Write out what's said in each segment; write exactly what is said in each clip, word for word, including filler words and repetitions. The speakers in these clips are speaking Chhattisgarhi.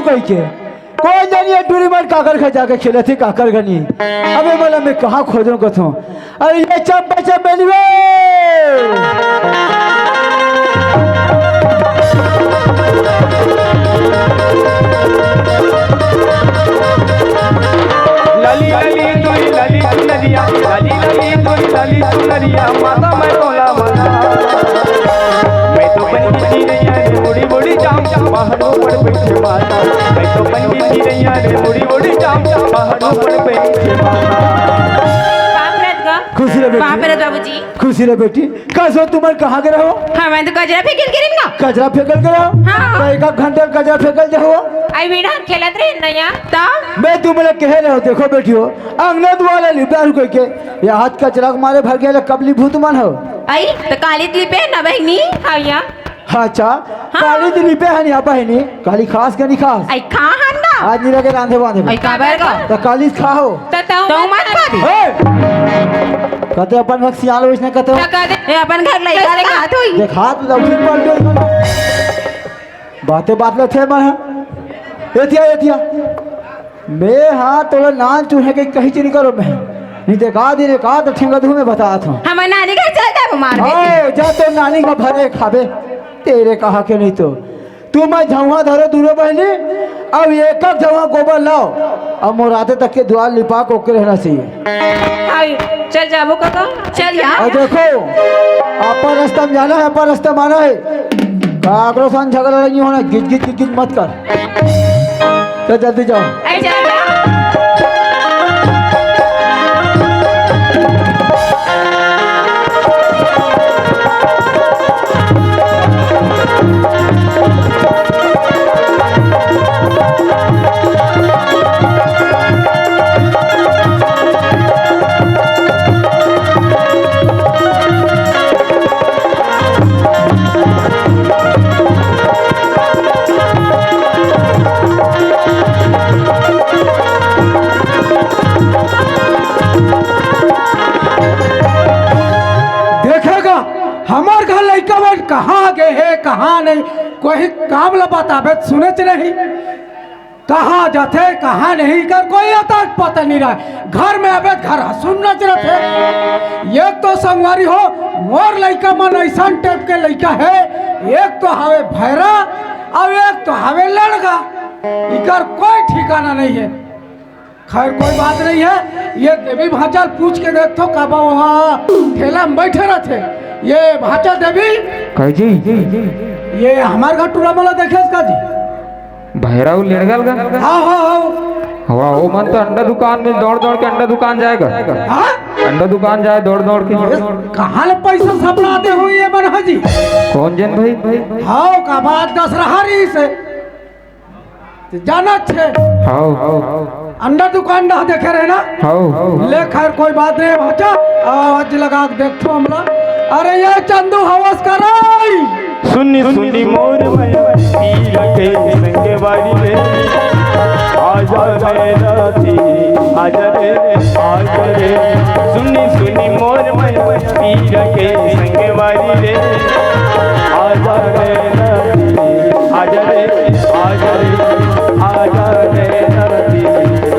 कहिके। कोन जनी ये टूरी मन काकर घर जाके खेलत हे, काकर घर नहीं। अबे मोला मैं कहाँ खोजों कथों। अरे ये चंपा चमेली वे। लली लली दुई लली चुनरिया, लली लली दुई लली चुनरिया, माता मैं तोला मना। मैं तो बन के चिरैया रे, उड़ी उड़ी जाऊं, पहाड़ों पर बैठे माता। मैं तो बन के चिरैया रे, उड़ी उड़ी जाऊं, पहाड़ों पर बैठे माता। पाँव परत गा। खुशी रहे बेटी। पाँव परत बाबूजी। खुशी रहे बेटी। का सो तुमन कहाँ गे रहो? हाँ, मैं तो कचरा फेंकल गे रही ना। कचरा फेंकल गे रहो? हाँ। तो एक आध घंटा कचरा फेंकल जाओ। आई बेटा, खेलत रहे ना यहाँ। तब? मैं तुमन कहे रहो, देखो बेटी हो, अंगना दुआर लिपटा रुके के, ये हाथ कचरा के मारे भर गया, कबली भूत मन हो। आई, तो काली लिपे ना बहिनी, हाँ या। अच्छा, हाँ। काली तो लिपे है नहीं, बहिनी, काली खास के नहीं खास। आई, खा हन ना। आज नहीं लगे रांधे बांधे में। आई, काबर का? तो काली खाओ। तो, तो तो मत मत खा। ए! कते अपन भग सियाल वैसने कते हो? तो कह दे, ए, अपन घर लइका रे हाथ होई। देख, हाथ लौकी पड़ गई। बातें बात ले थे मन। एथिया, एथिया। मैं हाँ, तोला नान चूहे के कहीं चीनी करो मैं। नहीं ते का दिन का तो ठेंगा दूँ मैं बता था। हम नानी घर चल जाबो मार दे। आओ, जा तो नानी का भरे खाबे। तेरे कहा के नहीं तो। तू मैं झउहा धरो दूनो बहिनी, अब एक एक झउहा गोबर लाओ, अब मोर आते तक के दुआर लिपा के ओके रहना चाहिए। हाय, चल जाबो काका, चल जा। और देखो, अपन रास्ता में जाना है, अपन रास्ता में आना है, काकरो संग झगड़ा नहीं होना, गिज गिज गिज गिज मत कर, तो जल्दी जाओ। ऐ चल जा। देखेगा, हमर घर लइका मन कहाँ गे हे, कहाँ नहीं, कोई काम ला बताबे त सुनेच नहीं। कहाँ जाथे, कहाँ नहीं, कर कोई अता पता नहीं रहे। घर में अबे घर ह सुन्नच रथे। एक तो संगवारी हो, मोर लइका मन अइसन टाइप के लइका हे, एक तो हवे भैरा, अउ एक तो हवे लड़का। इकर कोई ठिकाना नहीं है। खैर, कोई बात नहीं है, ये देवी भांचा ल पूछ के देखथों, काबर वहाँ ठेला में बैठे रथे। ये भांचा देवी, कहे जी? ये हमर घर टूरा मन ला देखेस का जी? भैरा अउ लड़का ल गा? हाँ, हाँ, हाँ। हवा, ओ मन तो अंडा दुकान में दौड़ दौड़ के अंडा दुकान जाय गा। हाँ? अंडा दुकान जाय दौड़ दौड़ के। ये कहाँ ले पैसा सपड़ाते हो ये मन हा जी? कोन जन भाई? हाँ, काबर दस रहा रही से। ते जानत हे। हव। अंडा दुकान डहा देखे रहे ना? हव। ले खैर कोई बात नहीं, भांचा, आवाज लगा के देखथों हमला। अरे ये चंदू हवस करई। सुनी सुनी मोर मया पीरा के संगवारी रे, आजा रे राती, आजा रे, आजा रे। सुनी सुनी मोर मया पीरा के संगवारी रे, आजा रे राती, आजा रे, आजा रे, आजा रे राती,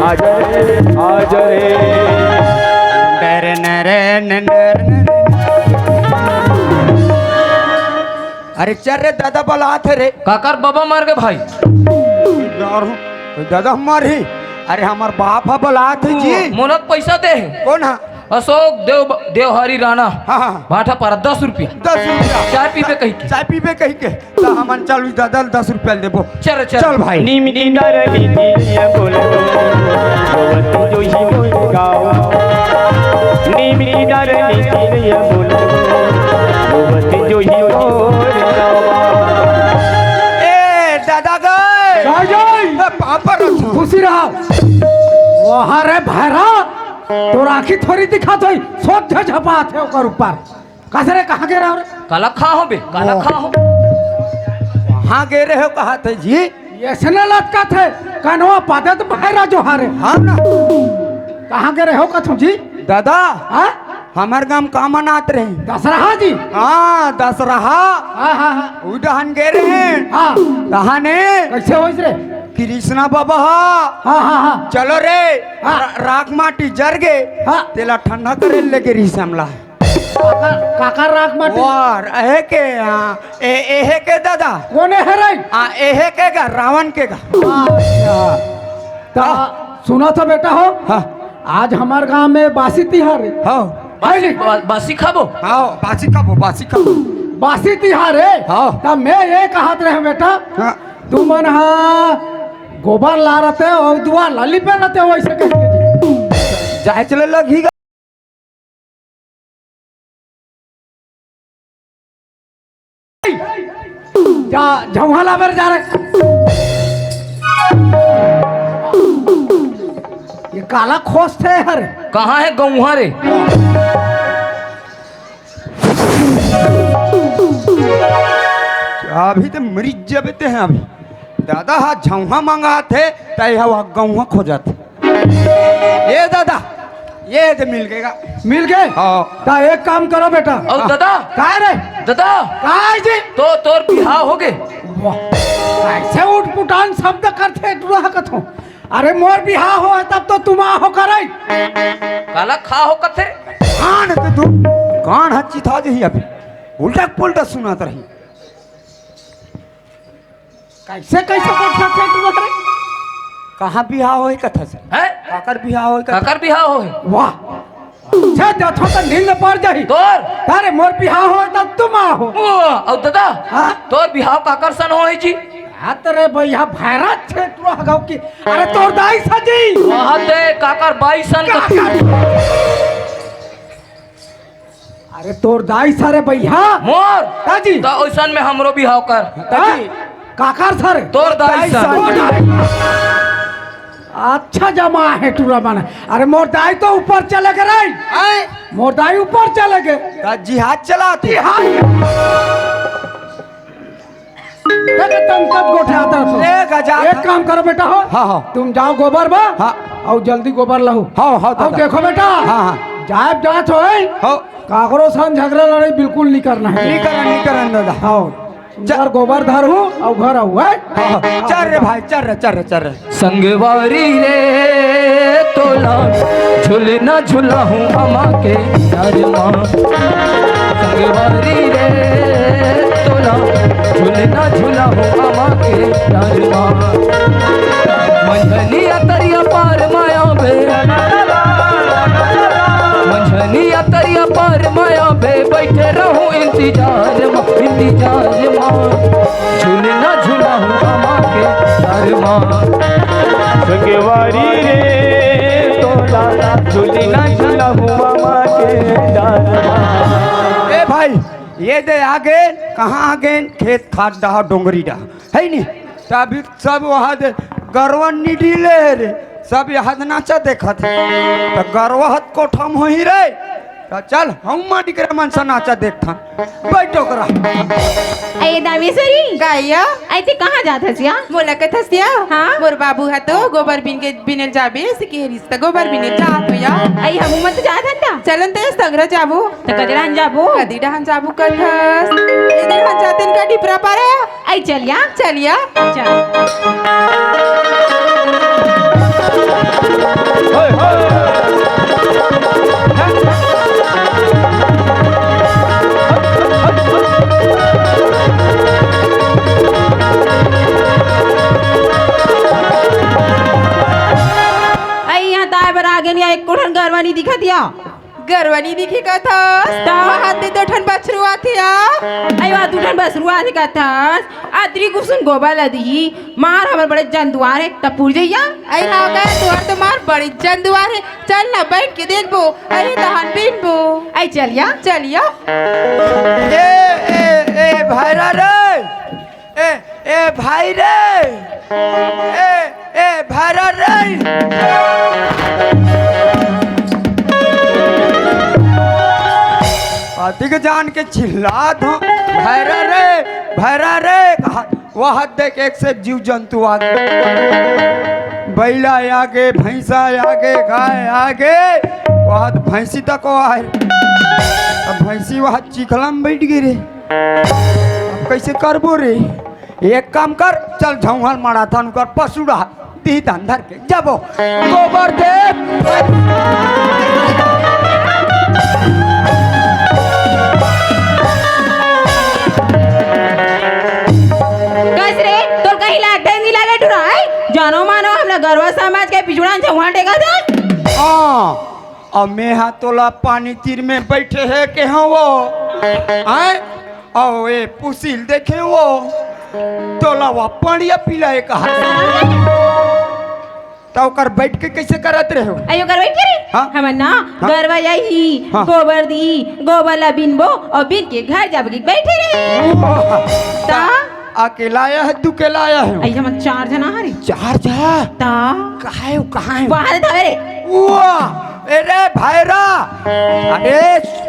आजा रे, आजा रे। डर नर नर नर। अरे चल रे दादा, बलात हे रे। काकर बाबा मर गे भाई। दारू, दादा मर ही। अरे हमर बाप ह बलात हे जी। मोला पैसा दे हे। कोन हा? अशोक देव, देवहरी राणा। हाँ, हाँ। भाटा पारा दस रुपया। दस रुपया। चाय पीबे कहिके। चाय पीबे कहिके। त हमन चल दादा ल दस रुपया ल देबो। चल, चल। चल भाई। नीम की डार नीति ये बोल दो, रोवत जो ही मोर गाँव। नीम की डार नीति ये बोल दो, रोवत जो ही मोर गाँव। ए, दादा गए। का जाई? ए, पापा रखो। खुशी रहा। वहाँ रे भैरा, तोर आँखी थोड़ी दिखात होई, सोझ झपात हे ओकर ऊपर। कस रे, कहाँ गे रहो रे? काला खा हो बे, काला ओ। खा हो। कहाँ गे रहे हो, कहा थे जी? अइसने लटकत हे, कनवा पादे त भैरा जो हारे। हाँ ना। कहाँ गे रहे हो कथो जी? दादा, हाँ? हमर गाँव का मनात रहे? दसरहा जी? हाँ, दसरहा। हाँ, हाँ, हाँ। उ डहन गे रहे। हाँ। तहाने? कैसे होइस रे? कृष्णा बाबा हा। हाँ, हाँ, हाँ। चलो रे, हाँ। रा-, राख माटी जर गे। हाँ। तेला ठंडा करे ले गे रिहिस हमला। काकर, काकर राख माटी? वार, एहे के, हाँ, ए-, एहे के दादा। कोन हे रे? हाँ, एहे के गा, रावण के गा। अच्छा। त हाँ। सुना था बेटा हो? हाँ। आज हमर गांव में बासी तिहार हे। हाँ। है नी? बा-, बासी खाबो? हाँ, बासी खाबो, बासी खाबो। बासी तिहार हे? हाँ। त मैं ये कहत रहे बेटा, हाँ। तुमन हा गोबर ला रहते अउ दुआर ला लिपे रहते, वैसे कह के जी। जाए चले लगही गा। जा, झउहा लाबर जा रे। ये काला खोजथे हर। कहाँ हे गउहा रे? अभी तो मरी जबे ते हैं अभी। दादा हा झउहा मंगाथे, तै हा गउहा खोजथे। ए दादा, ए दे मिल गे गा। मिल गे? हाँ। त एक काम करो बेटा। अउ दादा। का रे? दादा। का हे जी? तो तोर बिहाव हो गे। वाह, कइसे उटपुटांग शब्द करथे टुरा कथों। अरे मोर बिहाव हो तब तो तुम आहो करे। काला खा हो कथे? कान ते तू, कान हा चिथा जही अभी। उल्टा पुल्टा सुनात रही। कइसे, कइसे बैठथे टुरा रे? कहाँ बिहाव होही कथस? हैं? काकर बिहाव होही कथस? काकर बिहाव होही? वाह। अच्छा, जाथो त नींद पड़ जाही। तोर? अरे, मोर बिहाव होही त तुम आहो। ओ, अउ दादा, हाँ? तोर बिहाव काकर सन होही जी? हाँ, त रे भइया, भैरा छे टुरा गाँव की। अरे, तोर दाई सा जी। वहाँ ते काकर बाई सन कथी? अरे तोर दाई सा रे भइया। मोर? दाजी। त ओइसन में हमरो बिहाव कर। दाजी। हाँ? काकर सा रे? तोर दाई सा। तोर दाई। अच्छा जमा हे टुरा मन। अरे मोर दाई तो ऊपर चले गे रे। आय? मोर दाई ऊपर चले गे। दाजी हाथ चलाथे। हाथ। देख, तन तब गोठियात रहिथे। ए, गजा एक था। काम करो बेटा हो। हाँ, हाँ। तुम जाओ गोबर बा। हाँ। अउ जल्दी गोबर लाहू। हाँ, हाँ, अउ दादा। देखो बेटा। हाँ, हाँ। जाब जात हो, हैं? हाँ। काकरो संग झगरा लड़ाई बिल्कुल नहीं करना हे। नहीं करन, नहीं करन दादा। हाँ। च- सुंदर गोबर धरहू अउ घर आहू, हैं? हाँ, हाँ। चल रे भाई, चल रे, चल रे, चल रे। संगवारी रे तोला झुलना झुलाहूं अमा के डार मा। संगवारी रे तोला झुलना झुलाहूं अमा के डार मा। मंझनिया तरिया पार माया बे, मंझनिया तरिया पार माया बे, बैठे रहूं इंतजार मा, इंतजार मा। झुलना झुलाहूं अमा के डार मा। संगवारी रे तोला झुलना झुलाहूं अमा के डार मा। ए भाई, ये दे आगे, कहाँ आगे? खेत खार डहा, डोंगरी डहा, है नी? त अभी सब वहाँ दे गरवा निडिले हे रे, सब यहाँ दे नाचा देखत हे। त गरवा हत कोठा म होही रे, त चल, हम माटी के मन से नाचा देखथन। बैठो करा। अये दामेश्वरी। का या? अये ते कहाँ जात हस या? मोला कथस या? हाँ? मोर बाबू ह तो गोबर बिन के, बिने ल जाबे, अइसे कहे रिहिस त गोबर बिने ल जात हों या। अये हमू मन तो जात हन त। चलन ते संघरा जाबो। त कदे डहन जाबो? कदे डहन जाबो कथस? ए डहन जातेन का डिपरा पारा? अये चल या। चल या। चल। अये इहाँ ताय बर आगेन या, एको ठन गरवा नी दिखत या। गरवा नी दिखे कथस? त? वहाँ दे दो ठन बछरू आथे या। अये वहाँ दू ठन बछरू आथे कथस। अतरी कुसुम गोबर ला दिही, मार हमर बड़े जन दुवार हे, त पुर जइया। अये हाँ गा, तुँहर तो मार बड़े जन दुवार हे। चल ना, बैठ के देखबो, अये तहन बीनबो। अये चल या। चल या। ए, ए, ए, भैरा रे। ए, ए भाई रे, ए, ए भैरा रे। अतिक जान के चिल्लात हों, भैरा रे, भैरा रे, कहा, वहाँ देख एक से एक जीव जंतु आगे। बइला आगे, भैंसा आगे, गाय आगे, वहाँ भैंसी तक आय। अब भैंसी वहाँ चिखला म बइठ गे रे। अब कइसे करबो रे? एक काम कर, चल झौहल माड़ा थान कर पसुड़ा दी धन धर के जबो गोबर दे। कस रे, तोर कहीं लाग दे नी लागे टुरा, हैं? जानो मानो हमला गरवा समाज के पिछुड़ा झौहल टेका दे। हाँ, अब मैं हा तोला पानी तीर में बैठे हे के हाँ वो, हैं? अउ ए पुसिल देखे वो, तोला वा पड़िया पिलाए कहा। त ओकर बैठ के कैसे करत रहे हो? अयो कर बैठ के रे। हाँ? हमन ना हाँ? गरवा जाही, हाँ। गोबर दी, गोबर ला बिनबो अउ बिन के घर जाबो के बैठे रहे। वाह। ता? अकेला आया है, दुकेला आया है? अई हमन चार जना हरे। चार झा? ता? कहाँ है वो, कहाँ है वो? बाहर था रे। वाह! अरे भैरा! अरे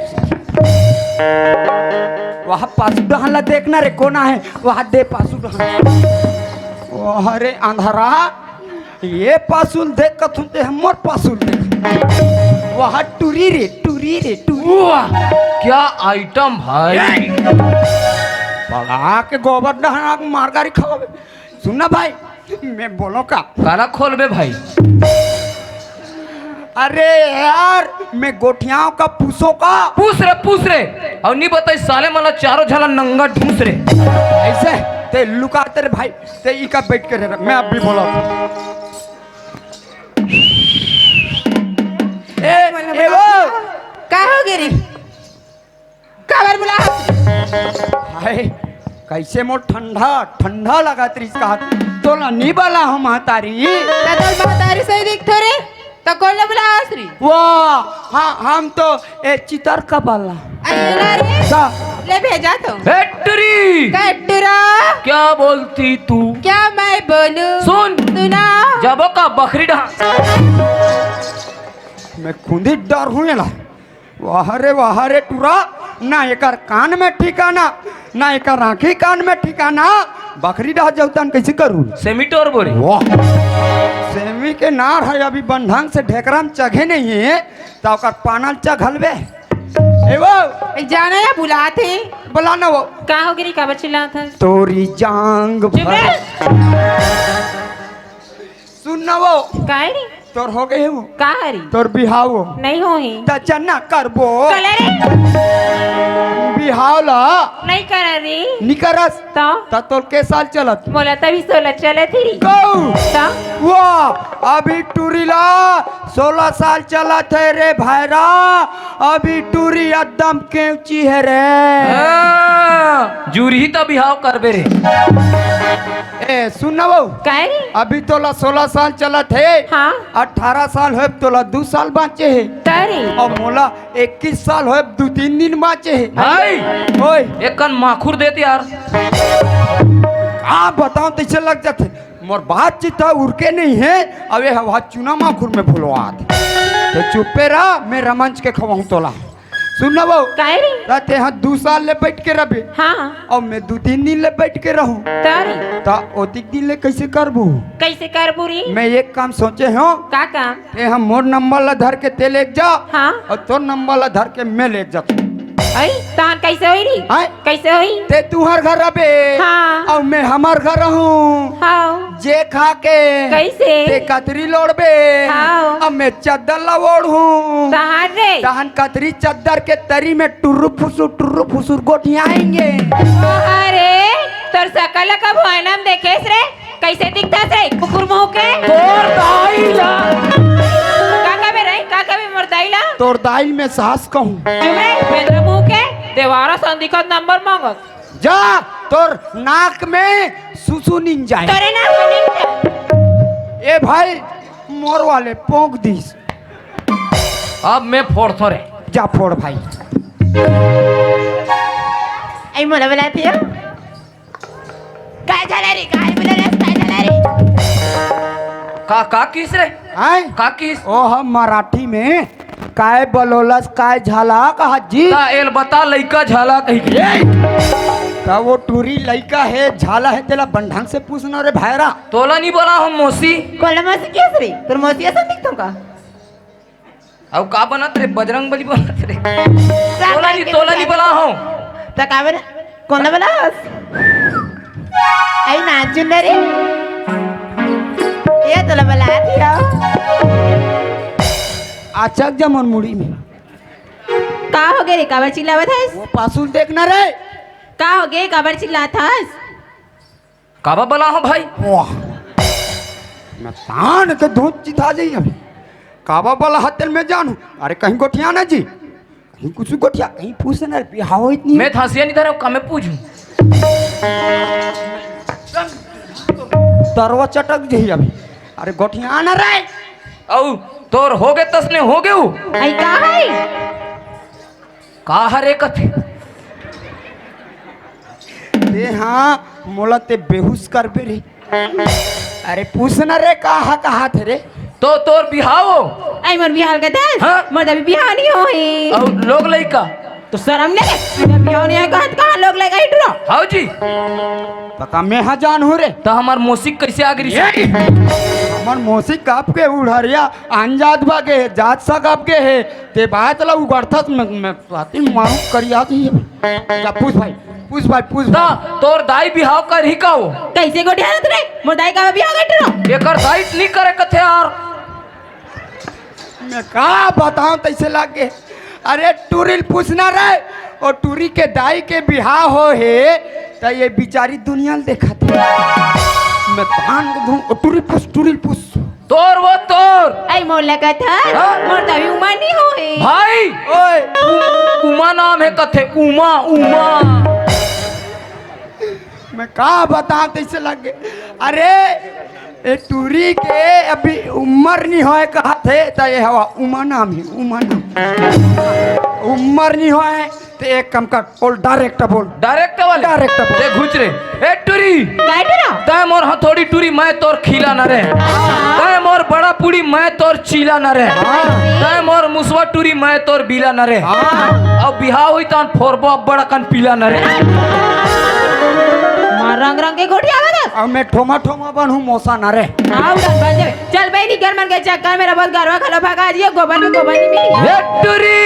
वहाँ पासू डहान ला देखना रे, कोना है? वहाँ दे पासू डहान। वाह रे अंधारा, ये पासुल देख कथुन ते हमर पासुल देख। वहाँ टुरी रे, टुरी रे, टुरी। वाह, क्या आइटम भाई। पड़ा के गोबर डहान मार गारी खावे। सुन ना भाई, मैं बोलो का? काला खोलबे भाई। अरे यार, मैं गोठियाओं का पूछो का? पूछ रे, पूछ रे। अउ नी बताई साले मला चारों झाला नंगा ढूंस रे। ऐसे ते लुकाते रे भाई, ते इका बैठ के रे, मैं अब भी बोला। ए, ए वो, का हो गे रे? काबर बुला? हाय, कैसे मोर ठंडा ठंडा लगत रहिस कहत, तोला नी बला हम महतारी। त तोर महतारी सही दिखथो रे, त कोन ल बुलावस रे? वो, हाँ, हम तो ए चितर का बला। अरे रे, का? ले भेजा तो। ए टुरी! का टुरा? क्या बोलती तू? क्या मैं बोलूं? सुन। सुना। जबो का बखरी डहा। मैं खुंदी डर हूँ एला। वाह रे वाह रे टुरा, ना एकर कान में ठिकाना, ना एकर आँखी कान में ठिकाना। बखरी डहा जउतन कैसे करू? सेमी टोर बोरे। वाह, सेमी के नार है, अभी बन ढंग से ढेकरा में चघे नहीं है, त ओकर पानल चघलबे। ए वो, ए, जाना या बुलात हे। बुला ना वो। का हो गे रे, काबर चिल्लात हस? तोरी जांग चुप भर। रे। सुन ना वो। काय रे? तोर हो गे हे वो। का हरी? तोर बिहाव वो। नहीं होही। त चन्ना करबो। कले रे। बिहाव ला। नहीं करा रे। निकरस। त? त तोर के साल चलत? मोला तभी सोलह चलत ही। गौ। त? वाह, अभी टूरी ला सोलह साल चलत हे रे भैरा। अभी टूरी एकदम केंची हे रे। हाँ, जुरही त बिहाव करबे रे। ए, सुन ना बहू। काय रे? अभी तोला सोलह साल चलत हे। हाँ। अठारह साल होए, तोला दू साल बाँचे हे। त रे? अउ मोला इक्कीस साल होए, दू तीन दिन बाँचे हे। भाई, ओए। एक कन माखुर देत यार। का बताओ, तैसे लग जाथे। मोर बातचीत ह उरके नहीं हे, अउ ए हवा चूना माखुर में भुलवात। त चुप्पे रह, मैं रमंच के खवाहूँ तोला। सुन ना बहू। काय रे? त तेहा दू साल ले बैठ के रबे। हाँ। अउ मैं दू तीन दिन ले बैठ के रहूँ। त रे? त ओतिक दिन ले कैसे करबू? कैसे करबू रे? मैं एक काम सोचे हूँ। का काम? तेहा मोर नंबर ला धर के ते लेके जा। हाँ। अउ तोर नंबर ला धर के मैं लेके जाथों। अई, तहान कैसे होई रे? हैं? कैसे होई? ते तुहर घर रबे। हाँ। अउ मैं हमर घर रहूँ। हाँ। जे खा के कैसे? ते कतरी लोड़बे। हाँ। अब मैं चद्दर ला ओढ़ूं। तहान रे? तहान कतरी चद्दर के तरी में टुर्रु फुसुर, टुर्रु फुसुर गोठियाएंगे। अरे, तोर सकल ला कभू आईना में देखेस रे? कैसे दिखथस रे, कुकुर मुंह के? तोर दाई ला। का कबे रे? का कबे मोर दाई ला? तोर दाई में सास कहूं। चुप रे, बेंदरा मुंह के, देवारा सन दिखत नंबर मांगत। जा, तोर नाक में सुसु निन जाए। तोरे नाक में निन जाए। ए भाई, मोर वाले पोंक दिस। अब मैं फोड़थों रे। जा फोड़ भाई। आई मोला बुलाती हो? काय झाला रे? काय बोललास? काय झाला रे? का, का किस रे? आय? का किस? ओ हम मराठी में काय बलोलस, काय झाला कहा जी? ता एल बता, लइका झाला कही के। ए! ता वो टूरी लइका हे, झाला हे, तेला बन ढंग से पूछना रे भायरा। तोला नी बोला हम मौसी। कोला मौसी किस रे? तोर मौसी असन दिखथों का? अउ का बनत रे? बजरंग बली बनत रे। तोला नी, तोला नी बोला हो। त का बना? कोन ला बलास? आई नाचू न रे। ये तो लबला दिया। आचक जमन मुड़ी में। का हो गे रे, काबर चिल्लावत हस? वो पासुल देख न रे। का हो गे, काबर चिल्लात हस? काबर बला हो भाई? वाह। मैं तान के धूत चिता जाई अभी। काबर बला हतल मैं जानू। अरे कहीं गोठिया ना जी। कहीं कुछ गोठिया, कहीं पूछ ना, बिहाव इतनी। मैं थासिया नहीं धरा, का मैं पूछूं? तरवा चटक जाई अभी। अरे गोठिया ना रे। औ तोर हो गे तसने हो गे उ। आई का है? का हरे कथे? ते हाँ, मोला ते बेहोश करबे रे। अरे पूछ ना रे, का हा, का हाथ रे? तो तोर बिहाव हो? आई मोर बिहाव के दस? हाँ? मोर अभी बिहाव नहीं हो है। और लोग लइका? तो शर्म नहीं, मोर बिहाव नहीं है, कहाँ, कहाँ लोग लइका इटरो? हाउ जी। पता मैं हा जान हूँ रे। तो हमार मोसिक कैसे आ गई? ये हमर मोसिक कब के उड़हरिया अनजात बा गे, जात सा कब के है, ते बात ला उगड़थस में, में साथी मारू करिया दी है। जा पूछ भाई, पूछ भाई, पूछ ता भाई। तोर दाई बिहाव करही का हो? कैसे गोठियात रे? मोर दाई का बिहाव करही रे? एकर दाई त नहीं करे कथे यार। मैं का बताऊं तैसे लागे। अरे टूरी ल पूछना रे, ओ टूरी के दाई के बिहाव हो हे, त ये बिचारी दुनिया ल देखत हे। मैं तान के धूं, ओ टूरी पूछ, टूरी पूछ। तोर वो तोर। आई मोर लगत है, हाँ? मोर तभी उमर नहीं होए। भाई, ओए। उ-, उमा नाम है कथे, उमा, उमा। मैं का बता तैसे लगे। अरे, ए टूरी के अभी उमर नहीं होए कहत हे, त ये हवा उमा नाम है, उमा नाम। उमर नहीं होए, ते एक काम कर, बोल, डायरेक्ट बोल। डायरेक्ट वाले? डायरेक्ट बोल। ते घुच रे। ए टूरी। काय टूरा? तै मोर हथौड़ी टूरी, मैं तोर खीला न रे। हाँ। तै मोर बड़ा पूड़ी, मैं तोर चीला न रे। हाँ। तै मोर मुसवा टूरी, मैं तोर बीला न रे। हाँ। अब बिहाव हुई तन फोरबो अब्बड़ अकन पीला न रे। मार रंग रंग के गोठियावत हस। अब मैं ठोमा ठोमा बनहूँ मोसा न रे। हाँ, उड़न बन जावे। चल बहिनी, घर मन के चक्कर में रबत गरवा घलो भगा दियो, गोबर में गोबर नहीं मिली। ए टुरी!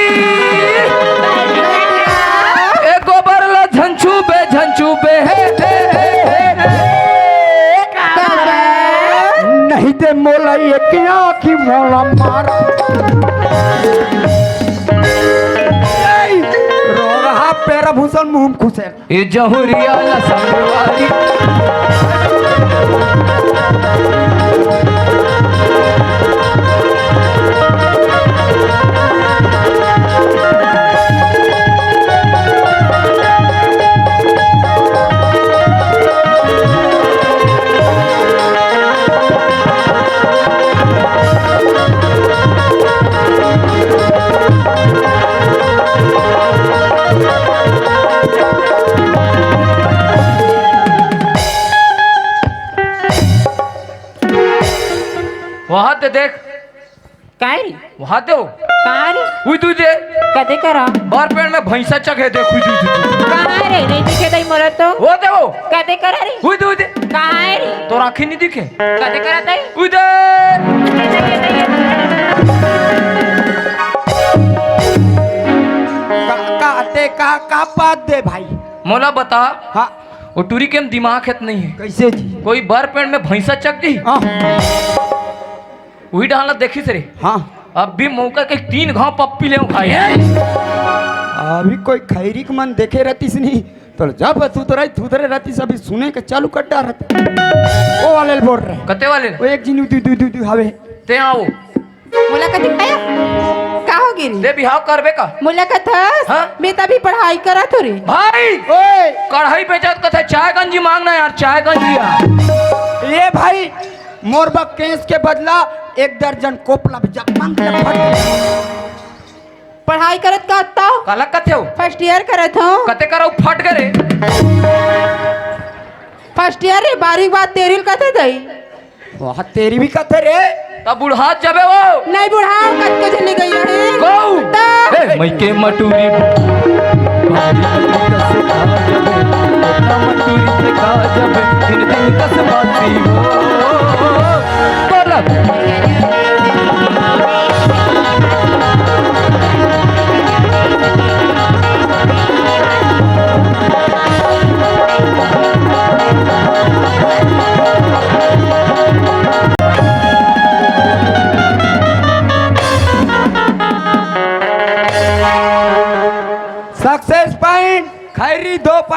ए गोबर ला झंझू बे, झंझू बे, हे, हे, हे, हे, हे। नहीं ते मोला ये क्या की मोला मारा। ए, रोगहा पैरा भूषण मुंह खुसे। ए जहुरिया ला संगवारी। वहां ते देख। काय रे? वहां ते हो। कहाँ रे? उई तू दे। कदे करा? बार पेड़ में भैंसा चघे देख, उई तू दे। कहाँ रे? नहीं दिखे दई मोला तो। वो दे वो। कदे करा रे? उई तू दे। कहाँ है रे? तोर आँखी नहीं दिखे। कदे करा दई? उई दे। का, का, ते का, का बात दे भाई? मोला बता। हाँ। वो टूरी के में दिमाग है त नहीं है। कैसे जी? कोई बार पेड़ में भैंसा चघ दी? हाँ। उही डाला देखिस रे। हाँ। अब भी मौका के तीन घाव पप्पी ले खाए। अभी कोई खैरी के मन देखे रहतीस नहीं, तो जब सुतराई थुतरे रहतीस, अभी सुने के चालू कर डारत। ओ वाले ल बोल रहे। कते वाले ल? वो एक जिन दू, दू, दू, दू हवे। ते आओ। मोला कथी आया? का हो गे रे? ते बिहाव करबे का? मोला कथस? हाँ? मैं तभी पढ़ाई करत हो रे। भाई! ओए! कढ़ाई बेचत कथे, चाय गंजी मांगना यार, चाय गंजी यार। ये भाई, मोर बा केस के बदला एक दर्जन कोपला भी जब मांग ले फट। पढ़ाई करत का हत्ता? काला कथे हो? फर्स्ट ईयर करत हो। कते करा उ फट गे रे। फर्स्ट ईयर रे, बारहवीं के बाद तेरी ल कथे दई। वाह, तेरी भी कथे रे। तब बुढ़ात जाबे वो। नहीं बुढ़ाव, कतको झन ले गई रहे। गौ। ता। ए, मइके मटूरी। मटूरी से खा जाबे, दिन दिन कस बाती हो। तोला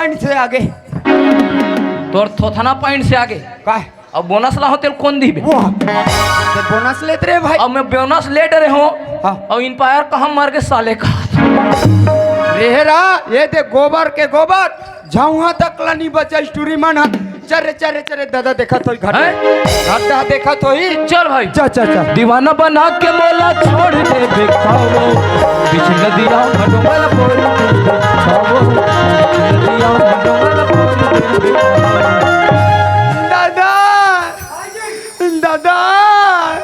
पॉइंट से आगे। तोर थोथना पॉइंट से आगे। का? अब बोनस ला होते कोन दिबे? वो तो बोनस लेत रे भाई। अब मैं बोनस लेत रहे हूँ। हाँ। अब इन पायर कहाँ मर के साले का? रेहरा, ये दे गोबर के गोबर, झउहा तक ला नी बचा टूरी मन ह। चल रे, चल रे, चल रे, दादा देखत होई घाटा। हैं? घाटा देखत होई। चल भाई। चल, चल, चल। दीवाना बना के मोला छोड़ दे बेखावो, बीच नदिया में डोंगल बोल दे बेखावो, नदिया में डोंगल बोल दे बेखावो। दादा, दादा।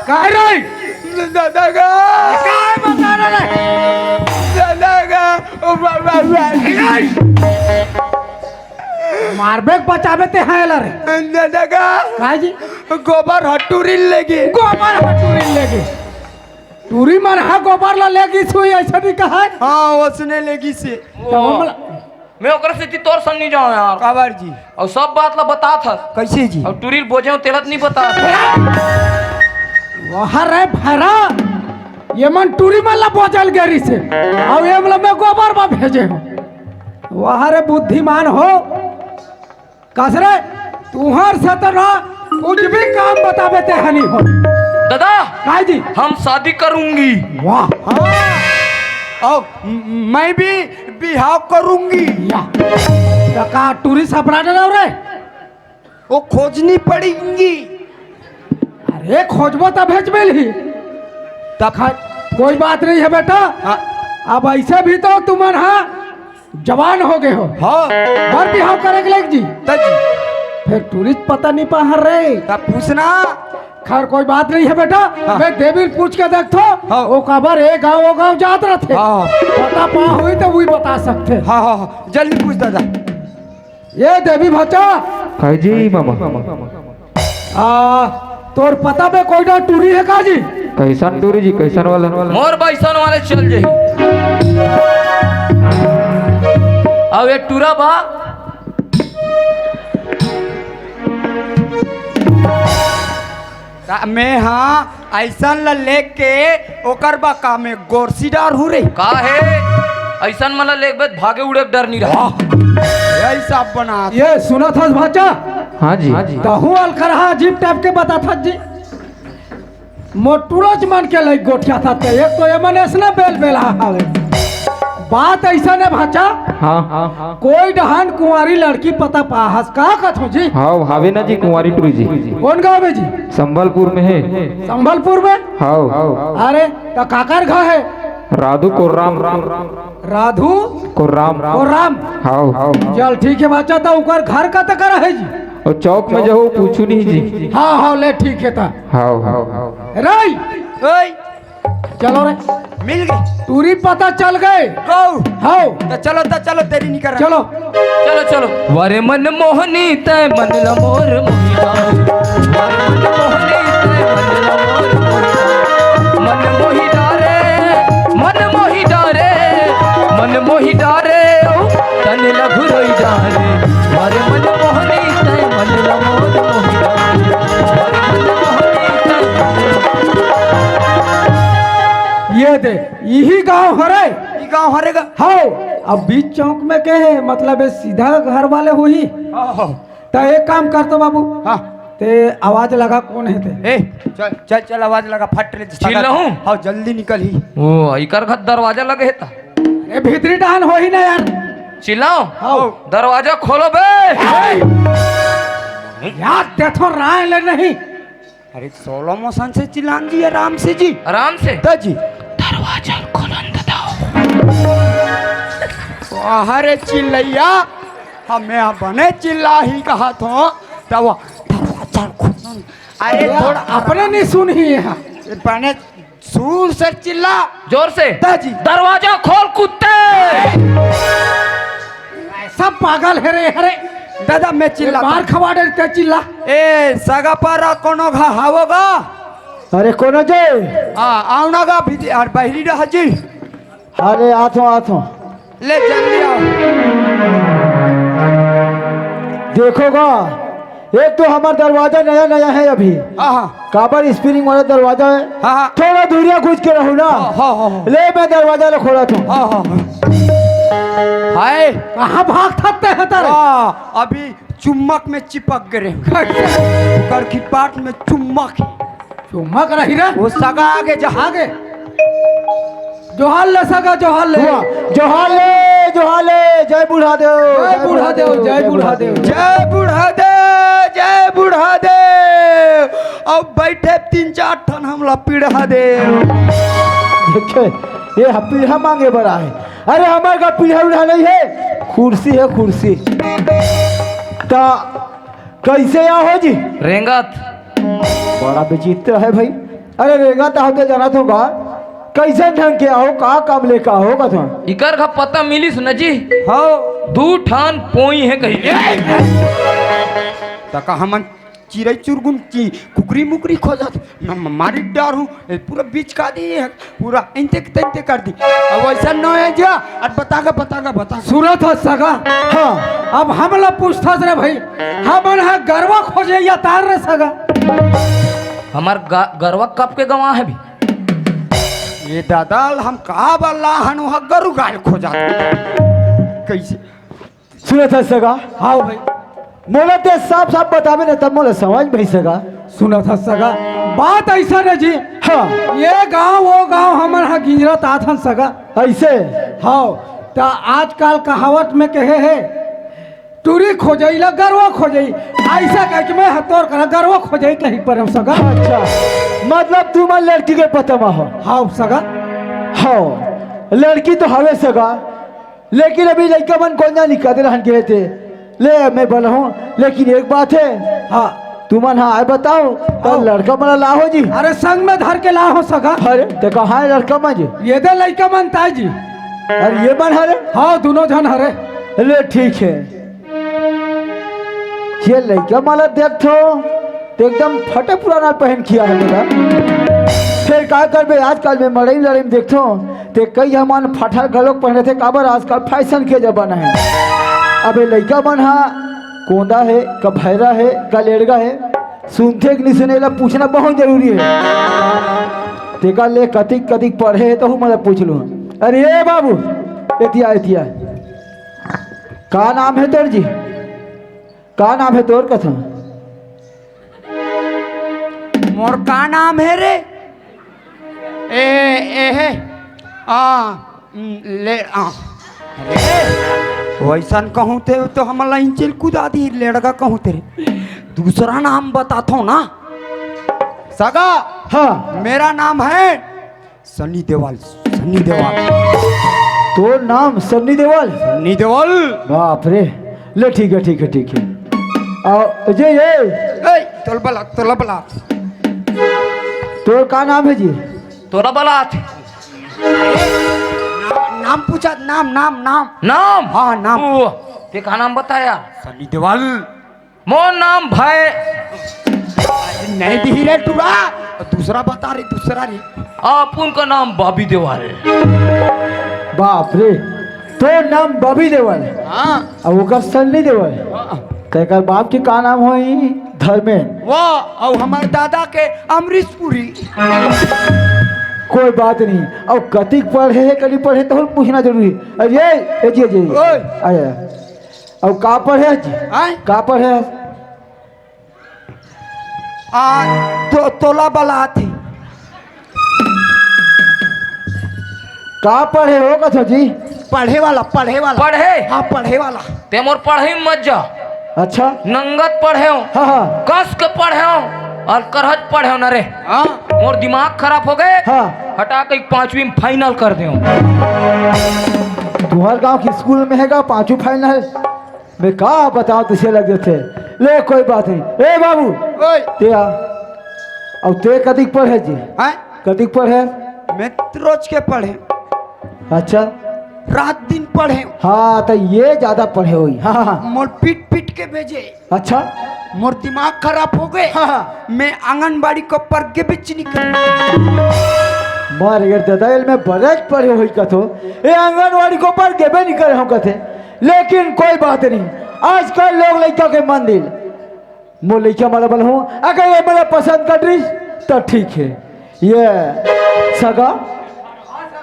काय रे? दादा गा। काय बता रहा रे? दादा गा। ओ बाबा, बाबा। मारबे के बचाबे ते हाँ एला रे। दादा गा। काय जी? गोबर ह टूरी लेगे। गोबर ह टूरी लेगे। टूरी मन ह गोबर ला लेगिस होही, ऐसा नहीं कहा। हाँ, उसने लेगिस हे। तो हमला मैं ओकरा सेती तोर संग नी जाओं यार। काबर जी? अउ सब बात ला बतात हस। कैसे जी? अउ टूरी ल बोजे हूँ तेला त नी बतात। वाह रे भैरा, ये मन टूरी मन ला बोजल गे रिसे, अउ एमला मैं गोबर मा भेजे हूँ। वाह रे बुद्धिमान हो। कस रे, तुहर से तो ना कुछ भी काम बताबे ते हनी हो। दादा, काय जी? हम शादी करूंगी। वाह। हाँ। और म-, मैं भी बिहाव करूंगी। या। तो का टूरी सपड़ा डराव रे? वो खोजनी पड़ेगी। अरे खोजबो तब भेज मिलही। तब खा-, कोई बात नहीं है बेटा। हाँ। अब ऐसे भी तो तुमन हाँ जवान हो गए हो। हाँ। बर बिहाव करे के लायक जी। त जी। फिर टूरी पता नहीं पाहर रे। तब पूछना। खैर कोई बात नहीं है बेटा। हाँ। मैं देवी ल पूछ के देखथो। हाँ। वो काबर ए गाँव वो गाँव जात रहथे। हाँ। पता पा हुई तो वही बता सकथे। हाँ, हाँ, हाँ। जल्दी पूछ दादा। ये देवी भाचा। काय जी मामा? आ, तोर पता में कोई ना टूरी है का जी? कैसन टूरी जी, कैसन वाला? मोर बैसन वाले चल जाही। अब ये टूरा बा। त मैं हा अइसन ल लेके ओकर बा का में गोरसी डारहूँ रे। का हे? अइसन मन ल लेके भागे उड़े के डर नी रहे। वाह, यही सब बना। ये सुनत हस भाचा? हाँ जी। तहूँ अलकरहा अजीब टाइप के बताथस जी। मोटुरच मन के लइक गोठियाथस ते, एक तो एमन अइसने बेल बेलहा हवे। बात अइसन हे भाचा। हाँ, हाँ, हाँ। कोई डहन कुंवारी लड़की पता पाहस का कथो जी? हाँ, हावे ना जी कुंवारी टूरी जी। कोन गाँव में जी? संबलपुर में हे। संबलपुर में? हाँ। अरे, त काकर घर हे? राधू कोर्राम। राधू? कोर्राम। कोर्राम। हाँ। चल ठीक हे भाचा, त ओकर घर कत कर हे जी? अउ चौक में जाहू, पूछू नहीं जी। हाँ, हाँ, ले ठीक हे त। हाँ, हाँ। राई! ओए! चलो रे। मिल गए। टूरी पता चल गए। गौ। हाँ। त चलो, त चलो, देरी नहीं कर रहा। चलो। चलो, चलो। वरे मन मोहनी तै मन ल मोर मोहिता। वरे मन मोहनी तै मन ल मोर मोहिता। मन मोहिता रे, मन मोहिता रे, मन मोहिता रे, ओ तन ल घुरोई जा रे। वरे मन मोहनी तै मन ल मोर मोहिता। वरे मन मोहनी तै मन ल ये दे, इही गांव हरे। ई गांव हरे गा। हव, अब बीच चौक में के हे, मतलब ये सीधा घर वाले होही। हाँ, हाँ। त एक काम कर तो बाबू। हाँ। ते आवाज लगा कोन हे ते। ए, चल, चल, चल, आवाज लगा, फट ले, चिल्लाहूं? हाँ, जल्दी निकल ही। ओ, इकर घर दरवाजा लगे हे ता। ए, भीतरी डहन होही ना यार। चिल्लाओ? हाँ। दरवाजा खोलो बे। ए! यार, देखो राय ले नहीं। अरे, slow motion से चिल्लान जी, आराम से जी। आराम से? त जी। दरवाजा खोलन त दव। अरे चिल्लैया, हमें बने चिल्ला ही कहा थो, तब दरवाजा खोलन। अरे अरे, थोड़ा अपने नहीं सुन ही है। बने सुर से चिल्ला। जोर से। त जी। दरवाजा खोल कुत्ते। सब पागल हे रे, अरे। दादा, मैं चिल्ला। मार खवा डर के चिल्ला। ए, सगा पारा कोनो घा हावो गा? अरे, कोनो जे? आ, आओ ना गा, भीतर, अउ बहिरी रह जी। अरे, आथो, आथो। ले, जल्दी आओ। देखो गा, एक तो हमर दरवाजा नया, नया हे अभी। हाँ, हाँ। काबर spring वाला दरवाजा हे। हाँ, हाँ। थोड़ा दूरिया घुस के रहू ना। हाँ, हाँ, हाँ, हाँ। ले, मैं दरवाजा ल खोलत हूँ। हाँ, हाँ, हाँ। हाय। कहाँ भाग थकते हैं तारे? वाह, अभी चुम्बक में चिपक गए रहे। कैसे? ओकर खिपाट में चुम्बक है। चुम्बक रही रे। वो सगा आगे जा। आगे। जोहार ले सगा, जोहार ले। वाह, जोहार ले, जोहार ले, जय बूढ़ा देव, जय बूढ़ा देव, जय बूढ़ा देव। जय बूढ़ा देव, जय बूढ़ा देव। अब बैठे तीन चार ठन हमला पीढ़ा देव। देखे, ये ह पीढ़ा मांगे बर आए। अरे हमारे का पीढ़ा उढ़ा नहीं है, कुर्सी है कुर्सी। ता कैसे आहो जी? रेंगत। बड़ा विचित्र है भाई। अरे रेंगत आहो तो जाना तो का, कैसे ढंग के आहो, का काम लेके आहो का तुम? इकर का पता मिलिस न जी। हाँ। दू ठान पोई है कहीं। तका हमन चिरई चुरगुन की कुकरी मुकरी खोजत, म-, म-, मारी डार हूँ, ए, पूरा बीच का दी है, पूरा इंते के तंते कर दी। अब वैसा न है जा, और बतागा, बतागा, बतागा। सुनत ह सगा। हाँ। अब हम ला पूछथस रे भाई, हमन ह गरवा खोजे या तार रे सगा? हमार ग-, गरवा कब के गवा है भी? ये दादा, हम का बल्ला हन वहाँ गरु गाय खोजा। कैसे? सुनत ह सगा? हाँ भाई। मोला ते साफ साफ बताबे न, तब मोला समझ में सगा। सुनत ह सगा, बात ऐसा न जी। हाँ। ये गांव वो गांव हमन ह गिंजरत आथन सगा। ऐसे? हाँ। त आजकल कहावत में कहे है, टूरी खोजई ला गरवा खोजई। ऐसा कह के मैं ह तोर करा गरवा खोजई कहीं पर हम सगा। अच्छा, मतलब तू मन लड़की के पता मा हो? हाँ सगा। हाँ, लड़की तो हवे सगा, लेकिन अभी लइका मन कोन्या निकाले रहन गे हे ते। ले, मैं बोला हूँ, लेकिन एक बात है। हाँ। तुमन हाँ आए बताओ, तो हाँ। लड़का मन ला हो जी। अरे संग में धर के ला हो सगा। अरे, ते कहाँ है लड़का मन जी? ये दे लइका मन ताई जी। अरे, ये मन हरे? हाँ, दोनों झन हरे। ले, ठीक है। ये लइका मन ला देखथो, ते एकदम फटे पुराना पहन किया है मेरा। फिर का करबे, आजकल में मड़ई लड़ई में देखथो, ते कई हमन फटा घलोक पहने थे, काबर आजकल फैशन के जमाना है। अबे लइका मन हा कोंदा है, का भैरा है, का लेड़गा है, सुनथे कि नहीं सुने, ला पूछना बहुत जरूरी है। तेकर ले कतिक कतिक पढ़े है, तो हूँ मतलब पूछ लूँ। अरे ए बाबू, एतिया, एतिया, का नाम है तोर जी? का नाम है तोर कथों? मोर का नाम है रे? ए, ए हे। आ, ले, आ। अरे, वैसन कहूँ ते तो हमला इंचिल कुदा दी, लेड़गा कहूँ ते रे। दूसरा नाम बताथो ना। सगा, हाँ। मेरा नाम है सनी देवाल, सनी देवाल। तोर नाम सनी देवाल? सनी देवाल। बाप रे। ले, ठीक है, ठीक है, ठीक है। और जे ये ए, तोला बला, तोला बला। तोर का नाम है जी? तोला बला। नाम, नाम पूछा, नाम, नाम, नाम। नाम? हाँ, नाम। ओ, ते का नाम बताया? सनी देवाल। मोर नाम भाई। नहीं दिही रे टूरा, दूसरा बता रे, दूसरा रे। अपन का नाम बॉबी देवाल। बाप रे, तोर नाम बॉबी देवाल? हाँ। अब ओकर सन्नी देवाल? हाँ। तेकर बाप के का नाम होही? धर्मेन। वाह, और हमार दादा के अमरीश पुरी। कोई बात नहीं, अब कतिक पढ़े है, कनी पढ़े तो पूछना जरूरी है। अरे, ए जी, ए जी। ओए। आया। अउ का पढ़े हस जी? आय? का पढ़े हस? आ, तो, तोला बलात ही। का पढ़े हो कथो जी? पढ़े वाला, पढ़े वाला। पढ़े? हाँ, पढ़े वाला। ते मोर पढ़े में मत जा। अच्छा। नंगत पढ़े हो। हाँ, हाँ। कस के पढ़े हो। और करहज पढ़े हो न रे। हाँ। मोर दिमाग खराब हो गए। हाँ। हटा के पांचवी में final कर दे हो। तुम्हार गांव के स्कूल में हैगा पांचवी final? मैं का बताओ तुझे लग जाते। ले कोई बात नहीं। ए बाबू, ओए। ते आ। अब ते कतिक पढ़े जी? हैं? कतिक पढ़े? मैं तो रोज के पढ़े। अच्छा। रात दिन पढ़े। हाँ, तो ये ज्यादा पढ़े होई। हाँ, हाँ, हाँ। मोर पीट पीट के भेजे। अच्छा। मोर दिमाग खराब हो गए। हाँ, हाँ। मैं आंगनबाड़ी को पढ़ के भी चीनी कर। मार यार दादा, एल मैं बरज पढ़े होई कथो। ए आंगनबाड़ी को पढ़ के भी नहीं करे हो कथे। लेकिन कोई बात नहीं, आजकल लोग लइका के मन दिल। मोर लइका मन ला बलहूँ, अगर ये मन ला पसंद कर रही, तो ठीक है। ये सगा,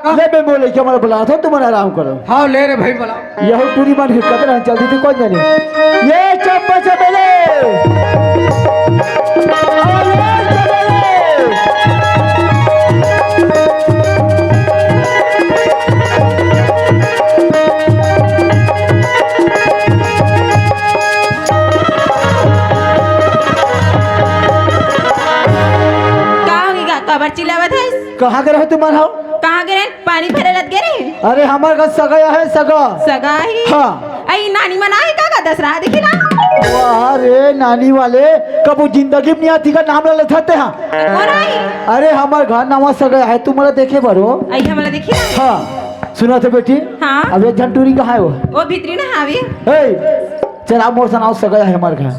ले बे, मोर लइका मन ला बुलात हंव, तुमन आराम करो। हाँ, ले रे भाई, बुला। यहू टूरी मन के कतना चलती थी, कोन जाने। ये चंपा चमेली। अरे चमेली। का होगे गा? काबर चिल्लावत हस? कहाँ के रहे तुमन हो? कहाँ के रहे? पानी भरे लत गे रहे? अरे, हमर घर सगा हे, सगा। सगा ही? हाँ। अई, नानी मन आए का, का दसरा दिखी ना? वाह रे, नानी वाले, कबू जिंदगी में नहीं आती का नाम ला लेथते हाँ। कौन आई? अरे, हमर घर नवा सगा हे, तुमन ला देखे बरो। अई, हमन ला देखी ना? हाँ, सुनत हस बेटी? हाँ। अब एक झन टूरी कहाँ हे वो? वो भीतरी ना हावे। ए, चल, आप मोर सन आओ, सगा हे हमर घर।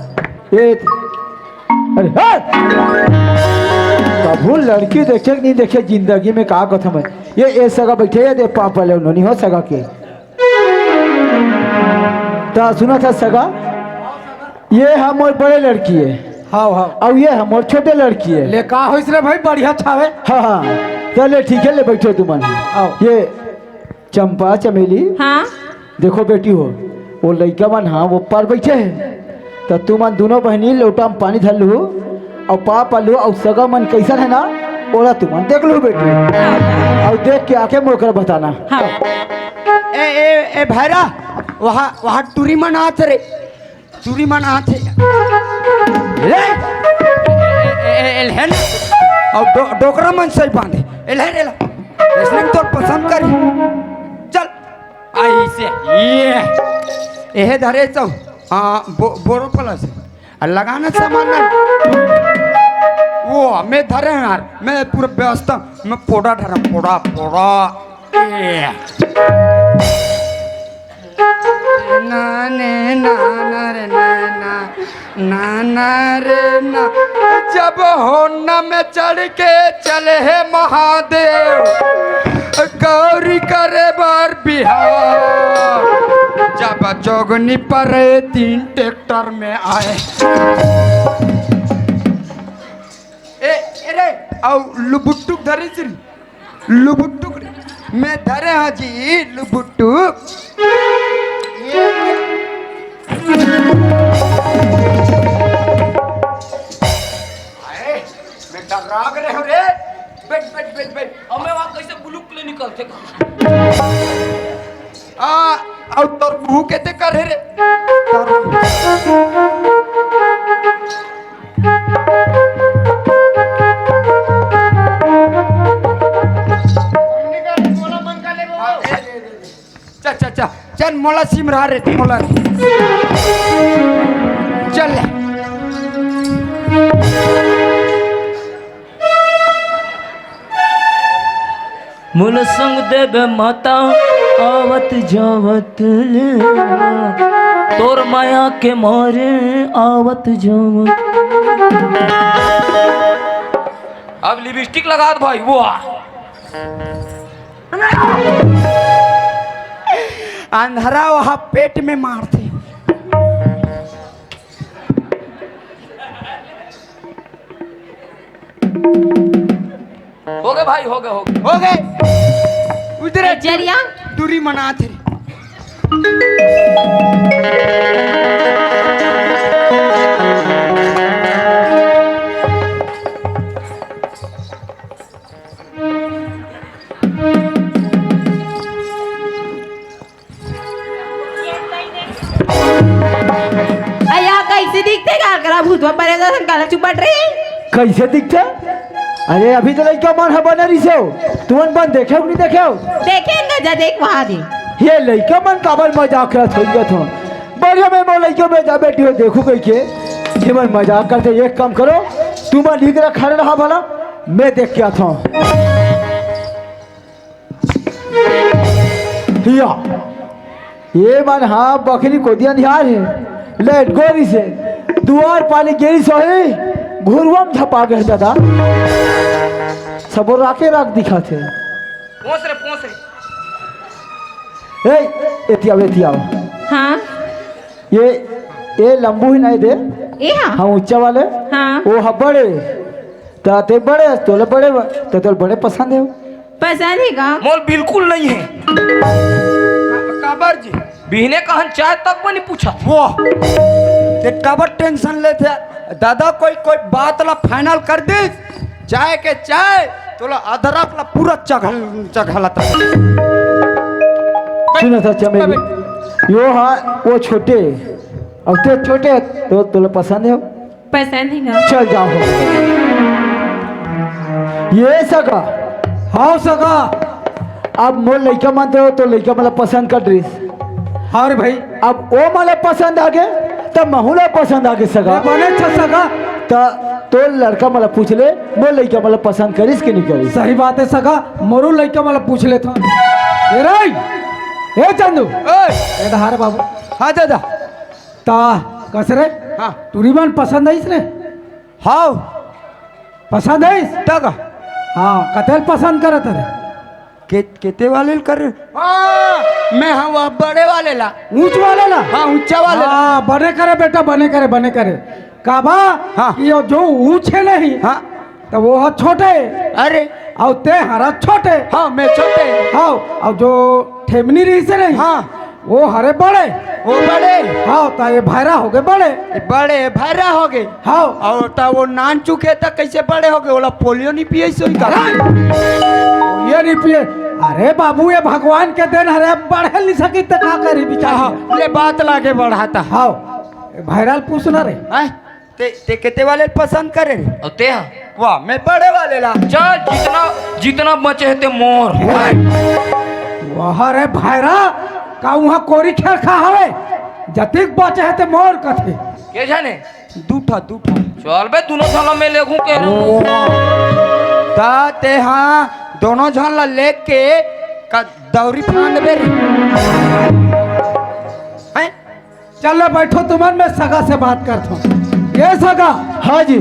ए, अरे, हट! कभू लड़की देखे कि नहीं देखे जिंदगी में, का कथम हे? ये, ये सगा बैठे हे, दे पापा ले, उन्होंने हो सगा के। त सुनत हस सगा, ये हमर बड़े लड़की हे। हाँ, हाँ। अउ ये हमर छोटे लड़की हे। ले, का होइस रे भाई, बढ़िया छावे। हाँ, हाँ। त ले, ठीक हे, ले बैठो तुमन। आओ। ये चंपा, चमेली। हाँ। देखो बेटी हो, वो लइका मन, हाँ, वो पार बैठे हे, त तुमन दूनों बहिनी लोटा में पानी धर लू, अउ पाप लू, अउ सगा मन कइसन हे ना, ओला तुमन देख लू बेटी, अउ देख के आके मोर करा बताना। हाँ। ए, ए, ए भैरा, वहाँ, वहाँ टूरी मन आत रे, टूरी मन आत हे। ले, ए, ए, ए, एलहेन, अउ डो-, डोकरा मन सही बांधे, एलहेन, एला, इसने तोर पसंद करी, चल। अइसे, ये, एहे धरे तो, आ, बो-, बोरो प्लस हे। आ लगाना सामान ना। वो, मैं धरे हंव यार, मैं पूरा व्यवस्था, मैं पोड़ा धरा, पोड़ा, पोड़ा। ये। ना ने, ना, ना रे, ना, ना। ना, ना रे ना, जब होना में चढ़ के चले हे महादेव, गौरी करे बर बिहाव, जब जोगनी परे तीन ट्रैक्टर में आए। ए, ए रे, अउ लुबुट्टुक धरे सिरी। लुबुट्टुक। मैं धरे हंव जी, लुबुट्टुक। अरे, मैं डर्रा गे रहेंव रे। बैठ, बैठ, बैठ, बैठ। अउ मैं वहाँ कइसे बुलुक ले निकलथे? आ, अउ तोर मुंह के ते करे रे। तोर चल, चल, चल, चल, मोला सिमरा रे, मोला। चल ले। मोला संग देबे माता, आवत जावत ले। तोर माया के मारे, आवत जावत। अब लिपस्टिक लगा दे भाई, वो आ। अंधरा वहाँ पेट में मारथे। होगे भाई, होगे, होगे। होगे। उधर ए, चलिया। टूरी मनाथे। अया, कइसे दिखथे गा? करा भूतवा परे जइसन काला चुपट रे। कइसे दिखथे? अरे, अभी तो लइका मन ह बने रिहिसे हो। तुमन बन देखेव कि नहीं देखेव? देखे न जा, देख वहाँ दे। ये लइका मन काबर मजाक करत होही गा थो। बढ़िया में मोर लइका में जा बेटी हो, देखू कहिके। ये मन मजाक करथे, एक काम करो, तुमन इकरा खड़े रहा भला, मैं देख के आथों। या, ये मन हा बकरी कोदिया निहार हे, लेट गोरी से, दुआर पानी गेरी सोही, घुरुवा में झपा गे दादा। सबो राखे राख दिखाथे। पोंस रे, पोंस रे। ए, एती आव, एती आव। हाँ। ये, ये लंबू ही नहीं दे। ए हाँ। हाँ, ऊंचा वाले। हाँ। वो हा बड़े। त ते बड़े, तोले बड़े, त तोले बड़े पसंद हे। पसंद हे का? मोर बिल्कुल नहीं हे। का-, काबर जी? बिहने कहन चाय तक बर नहीं पूछा। वो, ते काबर टेंशन लेथे? दादा कोई, कोई बात ला फाइनल कर दे, चाय के चाय, तोला अदरक ला पूरा चघल, चघलत। सुन सच्चा में भी, यो हाँ, वो छोटे, अब ते छोटे, तो तोला पसंद हे? पसंद हे ना? चल जाओ। ये सगा। हाँ सगा। अब मोर लइका मन तो, तो लइका मन ला पसंद कर डरिस। हाँ रे भाई। अब ओ मन ला पसंद आगे, तब महू ला पसंद आगे सगा। ए, बने अच्छा सगा। त तो लड़का मन ला पूछ ले, मोर लइका मन ला पसंद करिस कि नहीं करिस? सही बात हे सगा, मोरू लइका मन ला पूछ ले था। ए रे, ए चंदू, ओए। ए धार बाबू। हाँ दादा। ता कस रे? हाँ। टूरी मन पसंद आइस रे? हाव। पसंद आइस? त का? हाँ, कतेल पसंद करत रे? के-, केते वाले ल कर रे? हाँ, मैं हाँ वो बड़े वाले ला। ऊंच वाले ला? हाँ, ऊंचा वाले ला। हाँ, बने करे बेटा, बने करे, बने करे। काबा? हाँ। कि यो जो ऊंच हे नहीं? हाँ। त वो ह छोटे। अरे। अउ ते हरा छोटे। हाँ, मैं छोटे। हाँ, अउ जो ठेमनी रहिसे नहीं? हाँ। वो हरे बड़े। वो बड़े। हाँ, त ये भैरा होगे बड़े। ये बड़े भैरा होगे। हाँ। अउ त वो नानचुक हे त कइसे बड़े होगे? ओला पोलियो नहीं पियइस होही का? ये नहीं पिए। अरे बाबू, ये भगवान के देन हरे, अब बढ़े नहीं सकी त का करी बेचारी? हाँ, ले बात लागे बढ़ाता। हाँ, भैरा ल पूछना रे। हैं? ते, ते केते वाले ल पसंद करे रे? अउ ते हा? वाह, मैं बड़े वाले ला। चल, जितना, जितना बचे हे ते मोर। वाह रे भैरा, का उहाँ कोरी खेल खा हवे? जतिक बचे हे ते मोर कथे। के जाने? दू ठा, दू ठा। चल बे, दूनों झन ला मैं लेगहूँ कहे रहे हूँ। ता ते हाँ, दूनों झन ला लेके का दौरी फांद बे रे। हैं? चल ले बैठो तुमन, मैं सगा से बात करत हूँ। ये सगा। हाँ जी।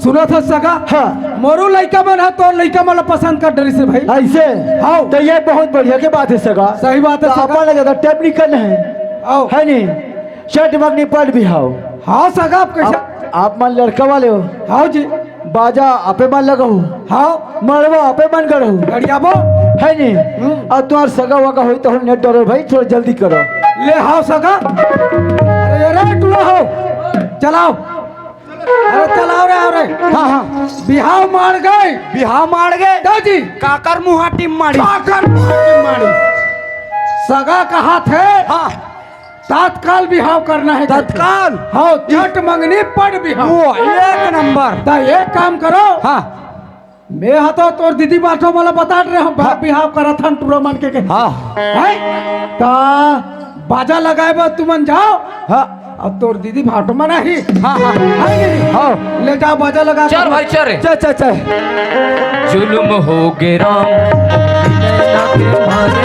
सुनत हस सगा? हाँ। मोरू लइका मन ह तोर लइका मन ला पसंद कर डरिस हे भाई। अइसे? हाँ। त ये बहुत बढ़िया के बात हे सगा। सही बात हे त सगा। अपन ला ज्यादा टाइम नहीं करना हे। हाँ। हे नहीं? चट मंगनी पट बिहाव। हाँ सगा, आप कइसे? आप, आप मन लड़का वाले हो। हाँ जी। बाजा आपे मन लगाहू। हाँ। मड़वा आपे मन गढ़हू। गढ़ियाबो। हे नहीं? हम्म। अउ तुम्हार सगा वगा होही त हो, नहीं डरो भाई, थोड़ा जल्दी करो। ले हाव सगा। अरे, अरे, टूरा हो। चलाव। अरे, चलाव रे, आव रे। हाँ, हाँ। बिहाव माड़ गे। बिहाव माड़ गे। दाऊ जी। काकर मुहाटी माड़ी। काकर मुहाटी माड़ी। सगा कहाथे। हाँ। तत्काल बिहाव करना हे। तत्काल? हाँ, चट मंगनी पट बिहाव। वो, एक नंबर। त एक काम करो। हाँ। मैं ह तो तोर दीदी भाटो मन ला बतात रहे हँव, हाँ। बिहाव करत हन टूरा मन के कहे। हाँ। हैं? त बाजा लगाए बर तुमन जाव। हाँ। अउ तोर दीदी भाटो मन आही। हाँ, हाँ। हे कि नहीं? हाँ। ले जाव बाजा लगा चल के। भाई, चल रे। चल, चल, चल। जुलुम होगे राम, मोहनी नैना के मारे।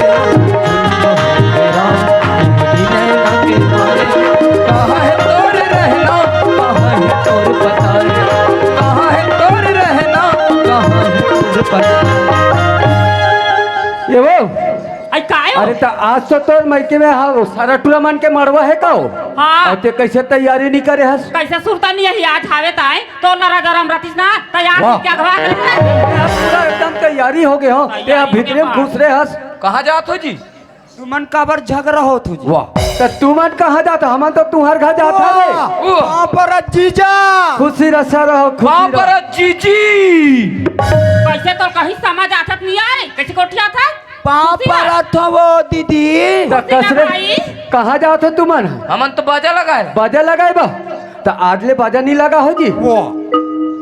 जुलुम होगे राम, मोहनी नैना के मारे। कहाँ हे तोर रहना, कहाँ हे तोर पता रे? कहाँ हे तोर रहना, कहाँ हे तोर पता? ये वो? अई, काय हो? अरे, त आज तो तोर मइके में हा, वो सारा टूरा मन के मड़वा हे का हो? हाँ। अउ ते कइसे तैयारी नहीं करे हस? कइसे सुरता नहीं हे, आज हावे ताय, तो नरा गरम रहतिस ना, तैयार वाह। होके अगवा के। अरे, पूरा एकदम तैयारी होगे हो, ते तैयारी भीतरे में होगे घुस रहे हस। कहाँ जात हो जी? तुमन काबर झगरा होत हो जी? वाह, त तुमन कहाँ जात हो? हमन तो तुँहर घर जात हन रे। वाह, वाह। बाप रे जीजा। खुशी रसा रहो, खुशी पाँव रहो। परत जीजी। कइसे तो कहीं समझ आथस नहीं आय, कइसे गोठियाथस? पाँव खुशी रहो। परत हँव वो दीदी। त खुशी कस रे, रहो भाई। कहाँ जात हो तुमन? हमन तो बाजा लगाए। बाजा लगाए बा? त आज ले बाजा नहीं लगा हो जी? वो,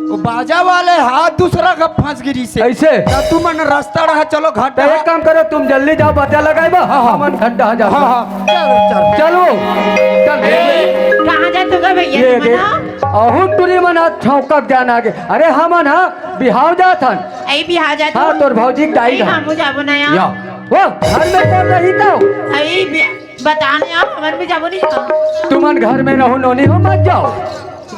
वो बाजा वाले हाथ दूसरा का फंस गिरी से। अइसे? त तुमन रस्ता रहा, चलो घर त एक काम करो, तुम जल्दी जाव, बाजा लगाए बा, हाँ, हाँ। हमन घर डहा जात हन। हाँ, हाँ। चलो, चलो। चलो, चल। कहाँ जात हो गा भैया ये तुमन, हाँ? अहू टूरी मन ह छौंकक जान आगे। अरे हमन ह बिहाव जात हन। अई बिहाव जात हाँ, हो? तोर भौजी के दाई अई घर। हमू जाबो ना यार। या। वो घर में कौन रही तो? अई बि-, बता ना यार, हमन भी जाबो नहीं जाओ। तुमन घर में रहो, नोनी हो, मत जाओ।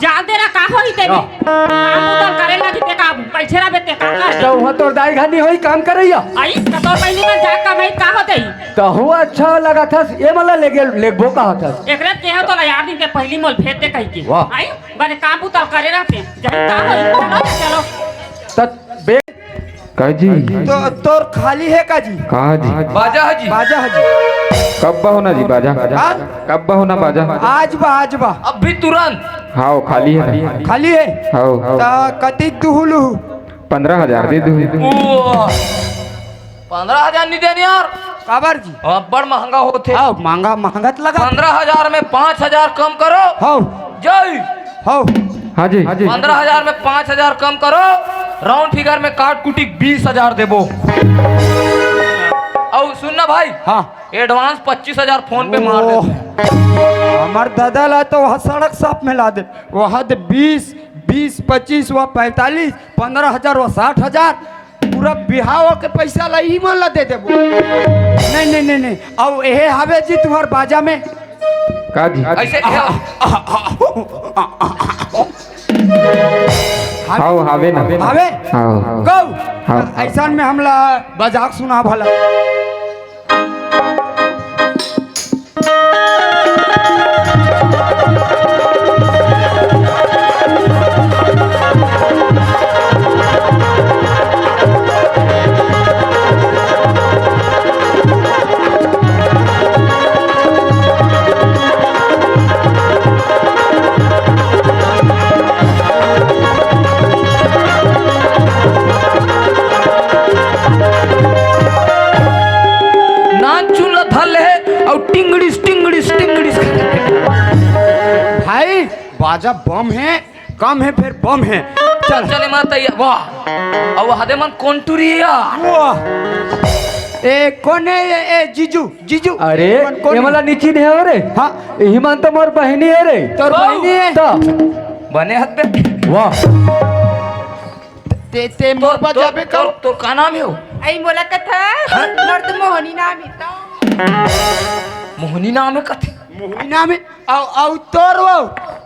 जान दे रहा, का होही तेरी? या। काम उधर करे लगी ते का, बैठे रहबे ते का कर? त उहाँ तोर दाई घर नहीं होही काम करइया? अई, त तोर बहिनी मन जाके कमाई का होथे? तहूँ अच्छा लगाथस, ये मन ला लेगे, लेगबो कहाथस। एकरे केहे तो ला यार दिन के पहिली मोल भेज दे कहिके। वाह। अई, बने काम उधर करे रहते, जाई का होही? चलो, चलो। त बे- का जी? तो तोर खाली हे का जी? का जी? बाजा हे जी। बाजा हे जी। कब बा होना जी बाजा? हाँ? कब बा होना बाजा? आज बा, आज बा। अभी तुरंत। हाँ, खाली हे ना। खाली हे? हाँ। त कतिक दुहू लुहू? पंद्रह हजार दे दू। ओ, पंद्रह हजार नहीं देन यार। काबर जी? अब्बड़ महंगा होथे। हाँ, महंगा, महंगा त लगा। पंद्रह हजार में पाँच हजार कम करो। हाँ। जय। हाँ। हाँ जी। पंद्रह हजार में पाँच हजार कम करो, राउंड फिगर में काट कुटी बीस हजार देबो। अउ सुन ना भाई, हाँ। एडवांस पच्चीस हजार फोन पे मार दे। हमर दादा ला तो वहाँ सड़क साफ में ला दे, वहाँ दे बीस, बीस, पच्चीस, वहाँ पैंतालीस, पंद्रह हजार, वहाँ साठ हजार, पूरा बिहाव के पैसा ला ही मन ला दे देबो। नहीं, नहीं, नहीं, नहीं। अउ एहे हावे जी तुम्हार बाजा में। का जी? ऐसे क्या? हाव, हावे ना। हावे? हाव। गौ। हाव। ऐसन में हमला बजाक सुना भला। नाचू ल धर ले हे अउ टिंगड़िस, टिंगड़िस, टिंगड़िस। भाई, बाजा बम हे, कम हे, फेर बम हे। चल। चले माता, वाह। अउ हदे मन कोन टुरी हे यार? वाह। ए, कोन हे ये? ए, जीजू, जीजू। अरे, मन कोन ये हे? मला नीची नहीं हो रे। हाँ। इही मन तो मोर बहिनी हे रे। तोर बहिनी हे? त। बने हत बे। वाह। ते, ते मोर तोर, पास तोर, जाबे का? तोर, तोर का नाम हे हो? अई मोला कथा, हाँ? मोर तो मोहनी नाम हे तो। मोहनी नाम हे कथे? मोहनी नाम हे? अउ, अउ तोर वो?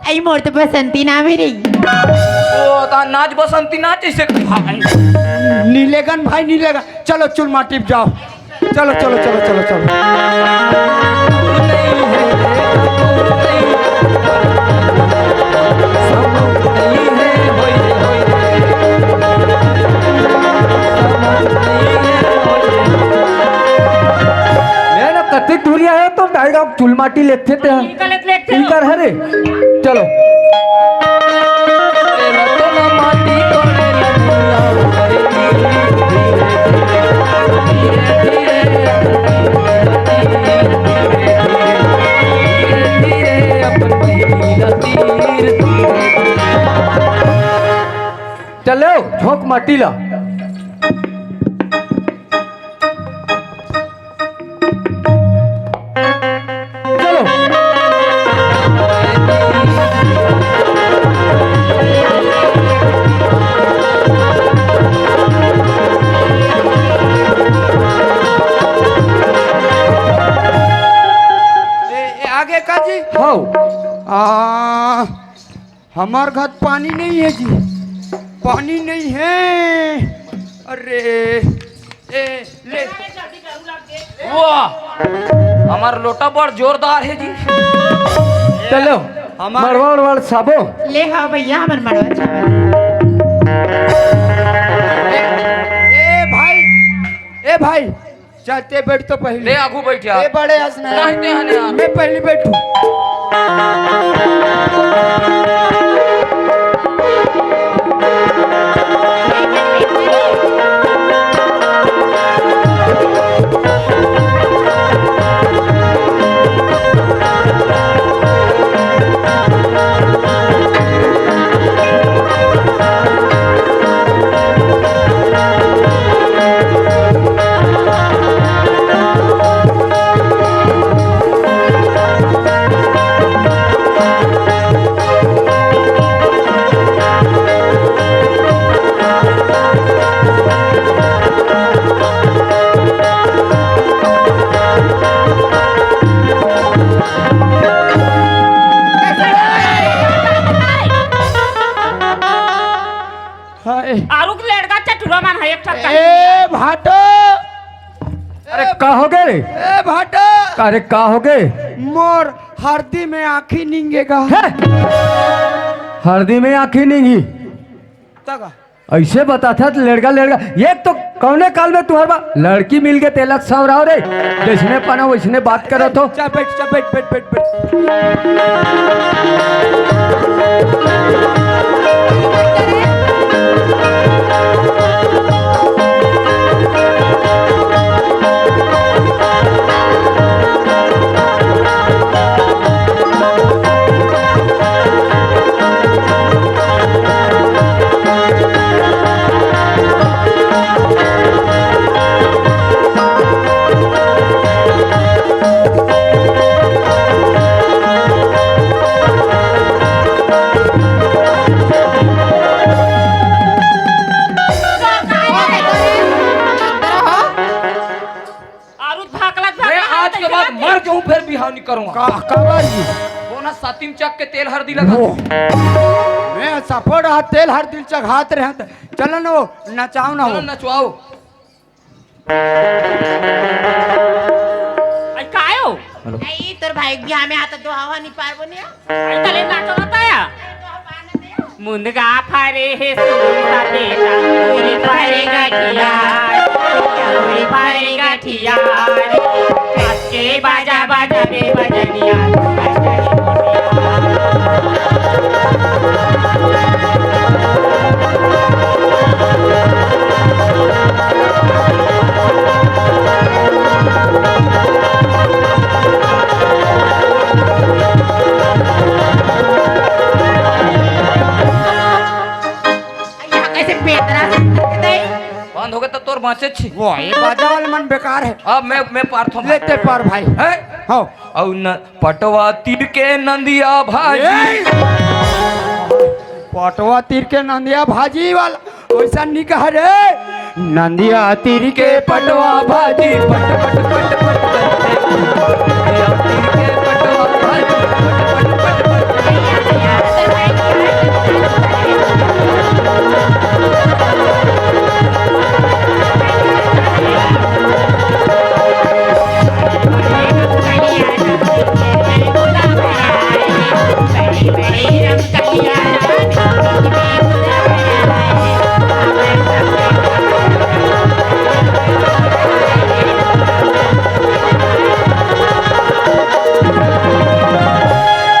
अई मोर तो बसंती नाम हे रे। ओ, ता नाच बसंती नाच इसे। हाँ, नीलेगन भाई, नीलेगन। चलो, चुल माटी पे जाओ। चलो, चलो, चलो, चलो, चलो। ले ना, कतेक दूरिया हे तो direct चुल माटी लेथे ते। इनका लेत लेत इनकर हरे। चलो। चलो, झोंक माटी ला। चलो। ए, ए, आगे का जी? हौ। आ, हमर घर पानी नहीं हे जी, पानी नहीं हे। अरे, ए, ले। वाह, हमर लोटा बड़ जोरदार हे जी। चलो, हमर मड़वा उड़वा साबो। ले हाँ भैया, हमर मड़वा चावल। ए, ए भाई, ए भाई, चल, ते बैठ तो पहले। ले, आगू बैठ यार। ए, बड़े हंस ना। नहीं, ते हने यार। मैं पहले बैठू। हाय। आरुग लड़का चटुरा मन है, एक ठक ए भाटो। अरे का हो गे रे? ए भाटो। अरे का हो गे? मोर हरदी में आँखी नींगे गा। हे? हरदी में आँखी नींगी? तगा। अइसे बताथस लेड़गा लेड़गा, एक तो कौने काल में तुंहर बा लड़की मिल गे तेला सवराव रे, जइसने पाना वइसने बात करत हो। चल बैठ, चल बैठ, बैठ, बैठ, बैठ। आरुज भाकलत मैं भाकलत आज के बाद मर जाऊं, फिर बिहाव नहीं करूंगा। का, काबर जी? वो ना सातिम चक के तेल हरदी लगा। वो। मैं सफोड़ हाथ तेल हरदी चक हाथ रहे हैं। चलो ना वो, नचाओ ना वो। चलो नचवाओ। आई कायो? हेलो। नहीं, तोर भाई के बिहाव में हाथ दो हवा नहीं पारबो नहीं। आई तले नाचो ना ताया। मुंदगा फरे हे सुंदर बेटा, पूरी फरे गठिया, पूरी फरे गठिया, कच्चे बाजा बाजा बे बजनिया। यहाँ कैसे बेदरा से करके दे? बंद हो गए तो तोर बाँचे छी। वो ये बाजा वाले मन बेकार है। अब मैं, मैं पारथो। लेते पार भाई। हैं? हाँ। अउ न पटवा तीर के नंदिया भाजी। ए! पटवा तीर के नंदिया भाजी वाला वैसा नहीं कहा रे। नंदिया तीर के पटवा भाजी, पट, पट, पट, पट, पट। नंदिया तीर के पटवा भाजी, पट, पट, पट, पट।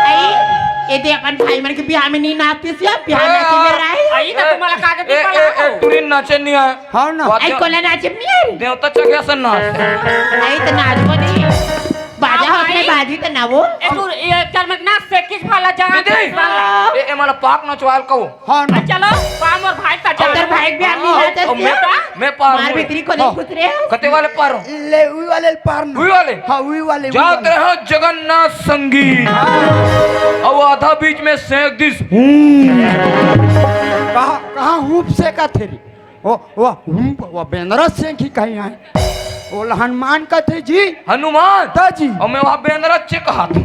आई, ये दे अपन भाई मन के बिहाव में नहीं नाचती सी, अब बिहाव नाचे में रही। आई तो तुम्हारा कागज ए, ए, ए, टूरी नाचे नहीं आए। हाँ ना। आई कोला नाचे नहीं आ रही। देवता चढ़िया से नाच। आई तो नाच को नहीं। बाजा हो अपने बाजी तो ना वो। ए तू ये चल मत नाच से किस भला जा। दीदी, ए, ए मला पाक नचवाल को। हाँ ना। चलो, पाम और भाई का चल। अगर भाई भी हम नहीं रहते और मैं, मैं पार मार हूँ। भीतरी को नहीं हाँ। घुस रहे हो। कते वाले पार हो? ले, उई वाले पार ना। उई वाले? हाँ, उई वाले, उई जात वाले। रहो जगन्नाथ संगी। हाँ। और आधा बीच में सेंक दिस हूँ। कहाँ, कहाँ हूँ से का थे रे? ओ, ओ, हूँ, ओ, बेंदरा सेंक ही कहीं आए। ओ, हनुमान का थे जी। हनुमान? ता जी। और मैं वहाँ बेंदरा चे कहा था।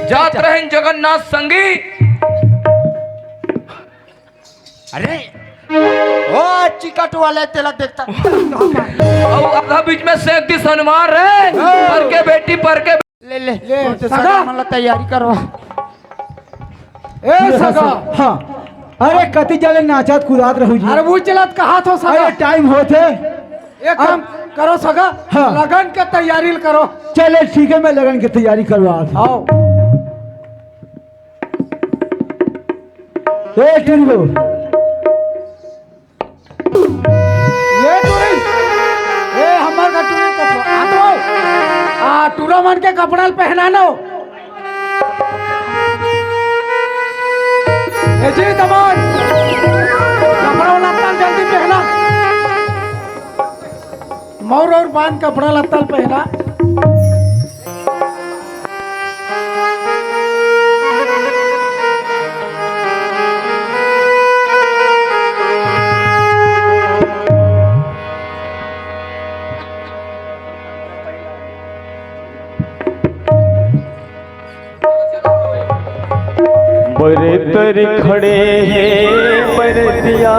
जात रहें जगन्नाथ संगी। अरे, ओ चिकट वाले तेला देखता। अउ आधा बीच में सेंक दिस हनुमान रे, हाँ। पर के बेटी, पर के ले, ले, ले, उनसे सगा। सगा मन ला तैयारी करवा। ए, ये सगा। सगा। हाँ। अरे, कति जले नाचत कुदात रहू जी। अरे, वो चलत कहा थो सगा। अरे, टाइम होत हे। एक काम करो सगा, हाँ। लगन के तैयारी करो। चले, ठीक है, मैं लगन के तैयारी करवा। आओ। ए, टुरी बहू। ये टुरी। ए, हमर का टुरी का छो-, आ तो। आ, टुरा मन के कपड़ा ल पहनानो। ए जी, दमाद। कपड़ा लत्ता जल्दी पहना। मौर और बांध कपड़ा लत्ता पहना। बरतर खड़े हे बरतिया,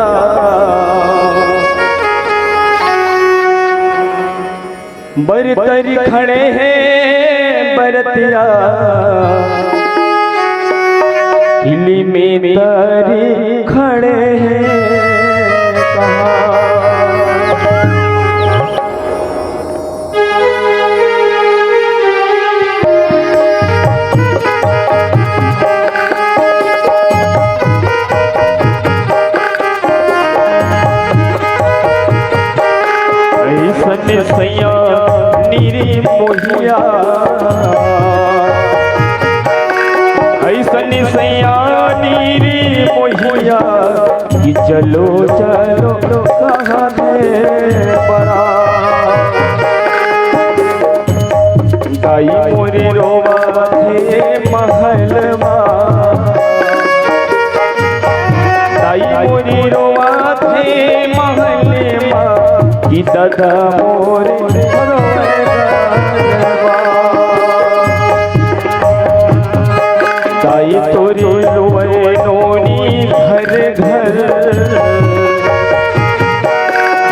बरतर खड़े हे बरतिया, किली में तरी खड़े हे। ऐसन सैया नीरी मोहिया, ऐसन सैया नीरी मोहिया, कि चलो चलो कहाँ है बड़ा। दाई मोरी रोवा थे महल मा, दाई मोरी रोवा थे महल मा, कि दादा मोरे रोवे गलवा। दाई तोरी रोवे नोनी घर घर,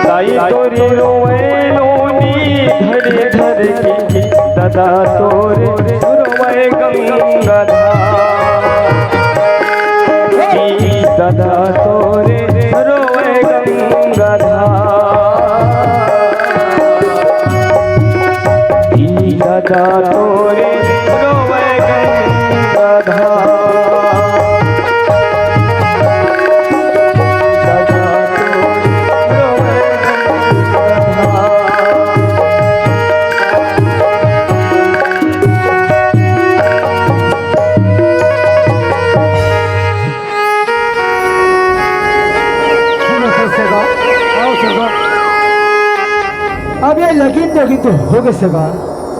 दाई तोरी रोवे नोनी घर घर की, दादा तोरे रोवे गंगाधार, की दादा तोरे रोवे गंगाधार, की दादा तोरे रोवे गंगाधार। सुनो तो सगा, आओ सगा। अब ये लगीन दोगीन तो हो गए सगा।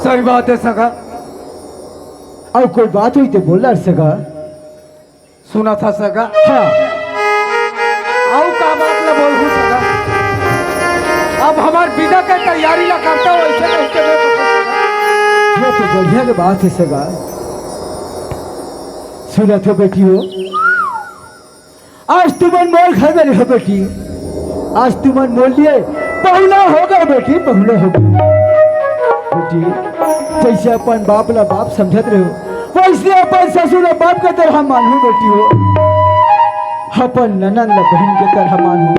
सही बात है सगा। अउ कोई बात होही ते बोल सगा। सुना था सगा। हाँ। अउ का बात ला बोलहूँ सगा। अब हमार बिदा के तैयारी ला करता हो, ऐसे नहीं के मैं ये तो बढ़िया के बात है सगा। सुना तो बेटी हो, आज तुमन मोर घर में रहो बेटी, आज तुमन मोर लिए पहुना हो गए बेटी, पहुना हो गए। बेटी, जैसे अपन बाप ला बाप समझत रहो, वैसे अपन ससुर ला बाप के तरह मानहू बेटी हो, अपन ननद ला बहन के तरह मानहू,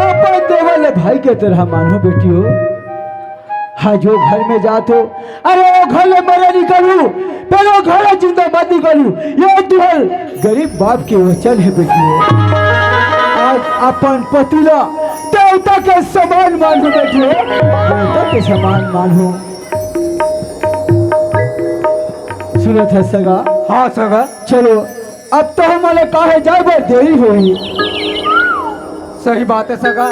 अपन देवर ला भाई के तरह मानहू बेटी हो। हाँ, जो घर में जात हो, अरे वो घर ले मरे निकलू, पर वो घर ले जिंदा मत निकलू। ये तुहर गरीब बाप के वचन है बेटी हो। आज अपन पति ला देवता के समान मानहू बेटी हो, देवता के समान मानहू। सुनत है सगा? हाँ सगा। चलो, अब तो हमला काहे जाए बर देरी होही। सही बात है सगा।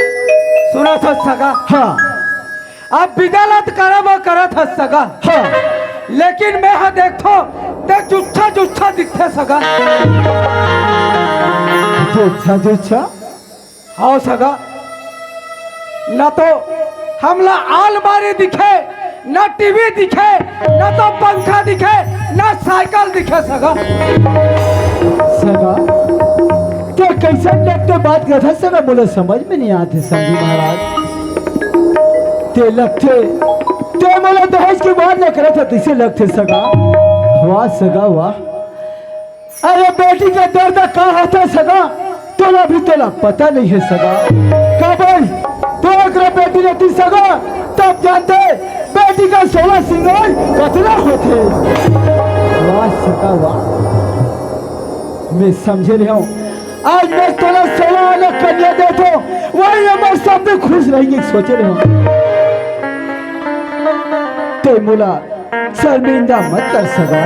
सुनत है सगा। हाँ। अब बिदा ला त करब करत हस सगा। हाँ। लेकिन मैं हा देखथो, ते जुच्छा जुच्छा दिखथे सगा। जुच्छा जुच्छा? हाँ सगा। ना तो हमला आलमारी दिखे, ना टीवी दिखे, ना तो पंखा दिखे, ना साइकिल दिखे सगा। सगा, ते कैसन टाइप के बात करत हस सगा, मोला समझ में नहीं आते समधी महाराज। ते लगथे, ते मोला दहेज के बात न करत हस, तैसे लगथे सगा। वाह सगा, वाह। अरे बेटी के दर्द का होथे सगा, तोला भी तोला पता नहीं है सगा। काबर तो एकरा बेटी रहती सगा, तब जानते बेटी का सोलह सिंगार कतना होथे। वाह सगा वाह, मैं समझे नहीं हूँ। आज मैं तोला सोलह आना कन्या देथो, वही हमर सब में खुश रहेंगे, सोचे रहो। ते मोला शर्मिंदा मत कर सगा।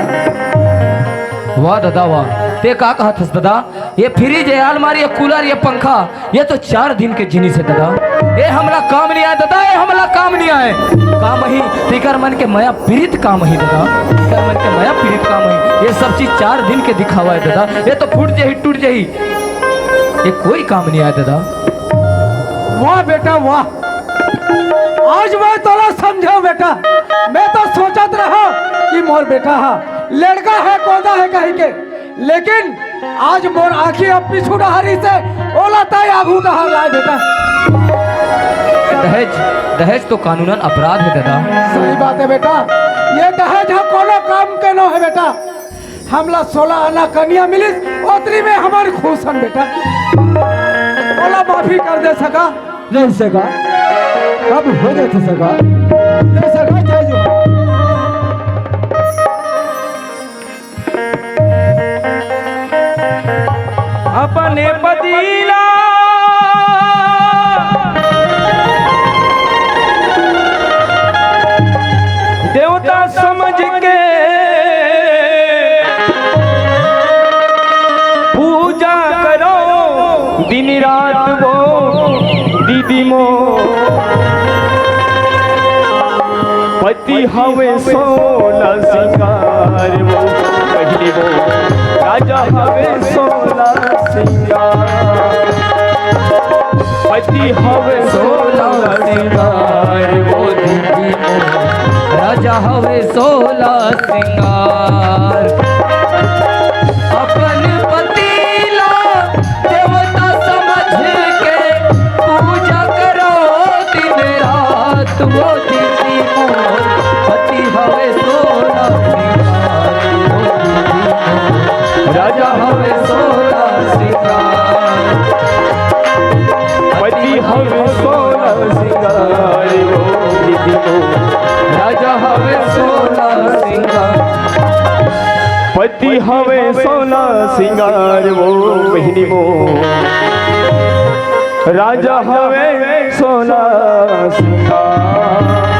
वाह ददा वाह, ते का कहत हस ददा? ये फ्रिज, ये अलमारी, ये कूलर, ये पंखा, ये तो चार दिन के जिनिस है ददा। ये हमला काम नहीं आए ददा, ये हमला काम नहीं आए। काम ही तेकर मन के मया पीरित काम ही ददा, तेकर मन के मया पीरित काम ही। ये सब चीज चार दिन के दिखावा है ददा, ये तो फूट जाही, टूट जाही, ये कोई काम नहीं आए ददा। वाह बेटा वाह, आज मैं तोला समझा बेटा। मैं तो सोचत रहा कि मोर बेटा हा लड़का है, कोदा है कहीं के, लेकिन आज मोर आँखी अब पीछू डहारी से ओला तय आगू डहार लाए बेटा। दहेज, दहेज तो कानूनन अपराध है दादा। सही बात है बेटा, ये दहेज हा कोनो काम के नो है बेटा। हमला सोलह आना कनिया मिलिस, ओतरी में हमर खुश हन बेटा। ओला माफी कर दे सगा। जय सगा, अब हो जाथे सगा। जय सगा, जय जो। अपने पति ला देवता समझ के पूजा करो दिन रात वो दीदी मोर। पति हवे सोला सिंगार वो, बहिनी वो, राजा हवे सोला सिंगार। पति हवे सोला सिंगार वो, दीदी मोर, राजा हवे सोला सिंगार। अपन पति ला देवता समझ के पूजा करो दिन रात वो दीदी मोर। पति हवे सोला सिंगार वो दीदी मोर। राजा हवे सोला सिंगार। पति हवे सोला सिंगार वो दीदी मोर। राजा हवे सोला सिंगार। पति हवे सोला सिंगार वो बहिनी मोर। राजा हवे सोला सिंगार।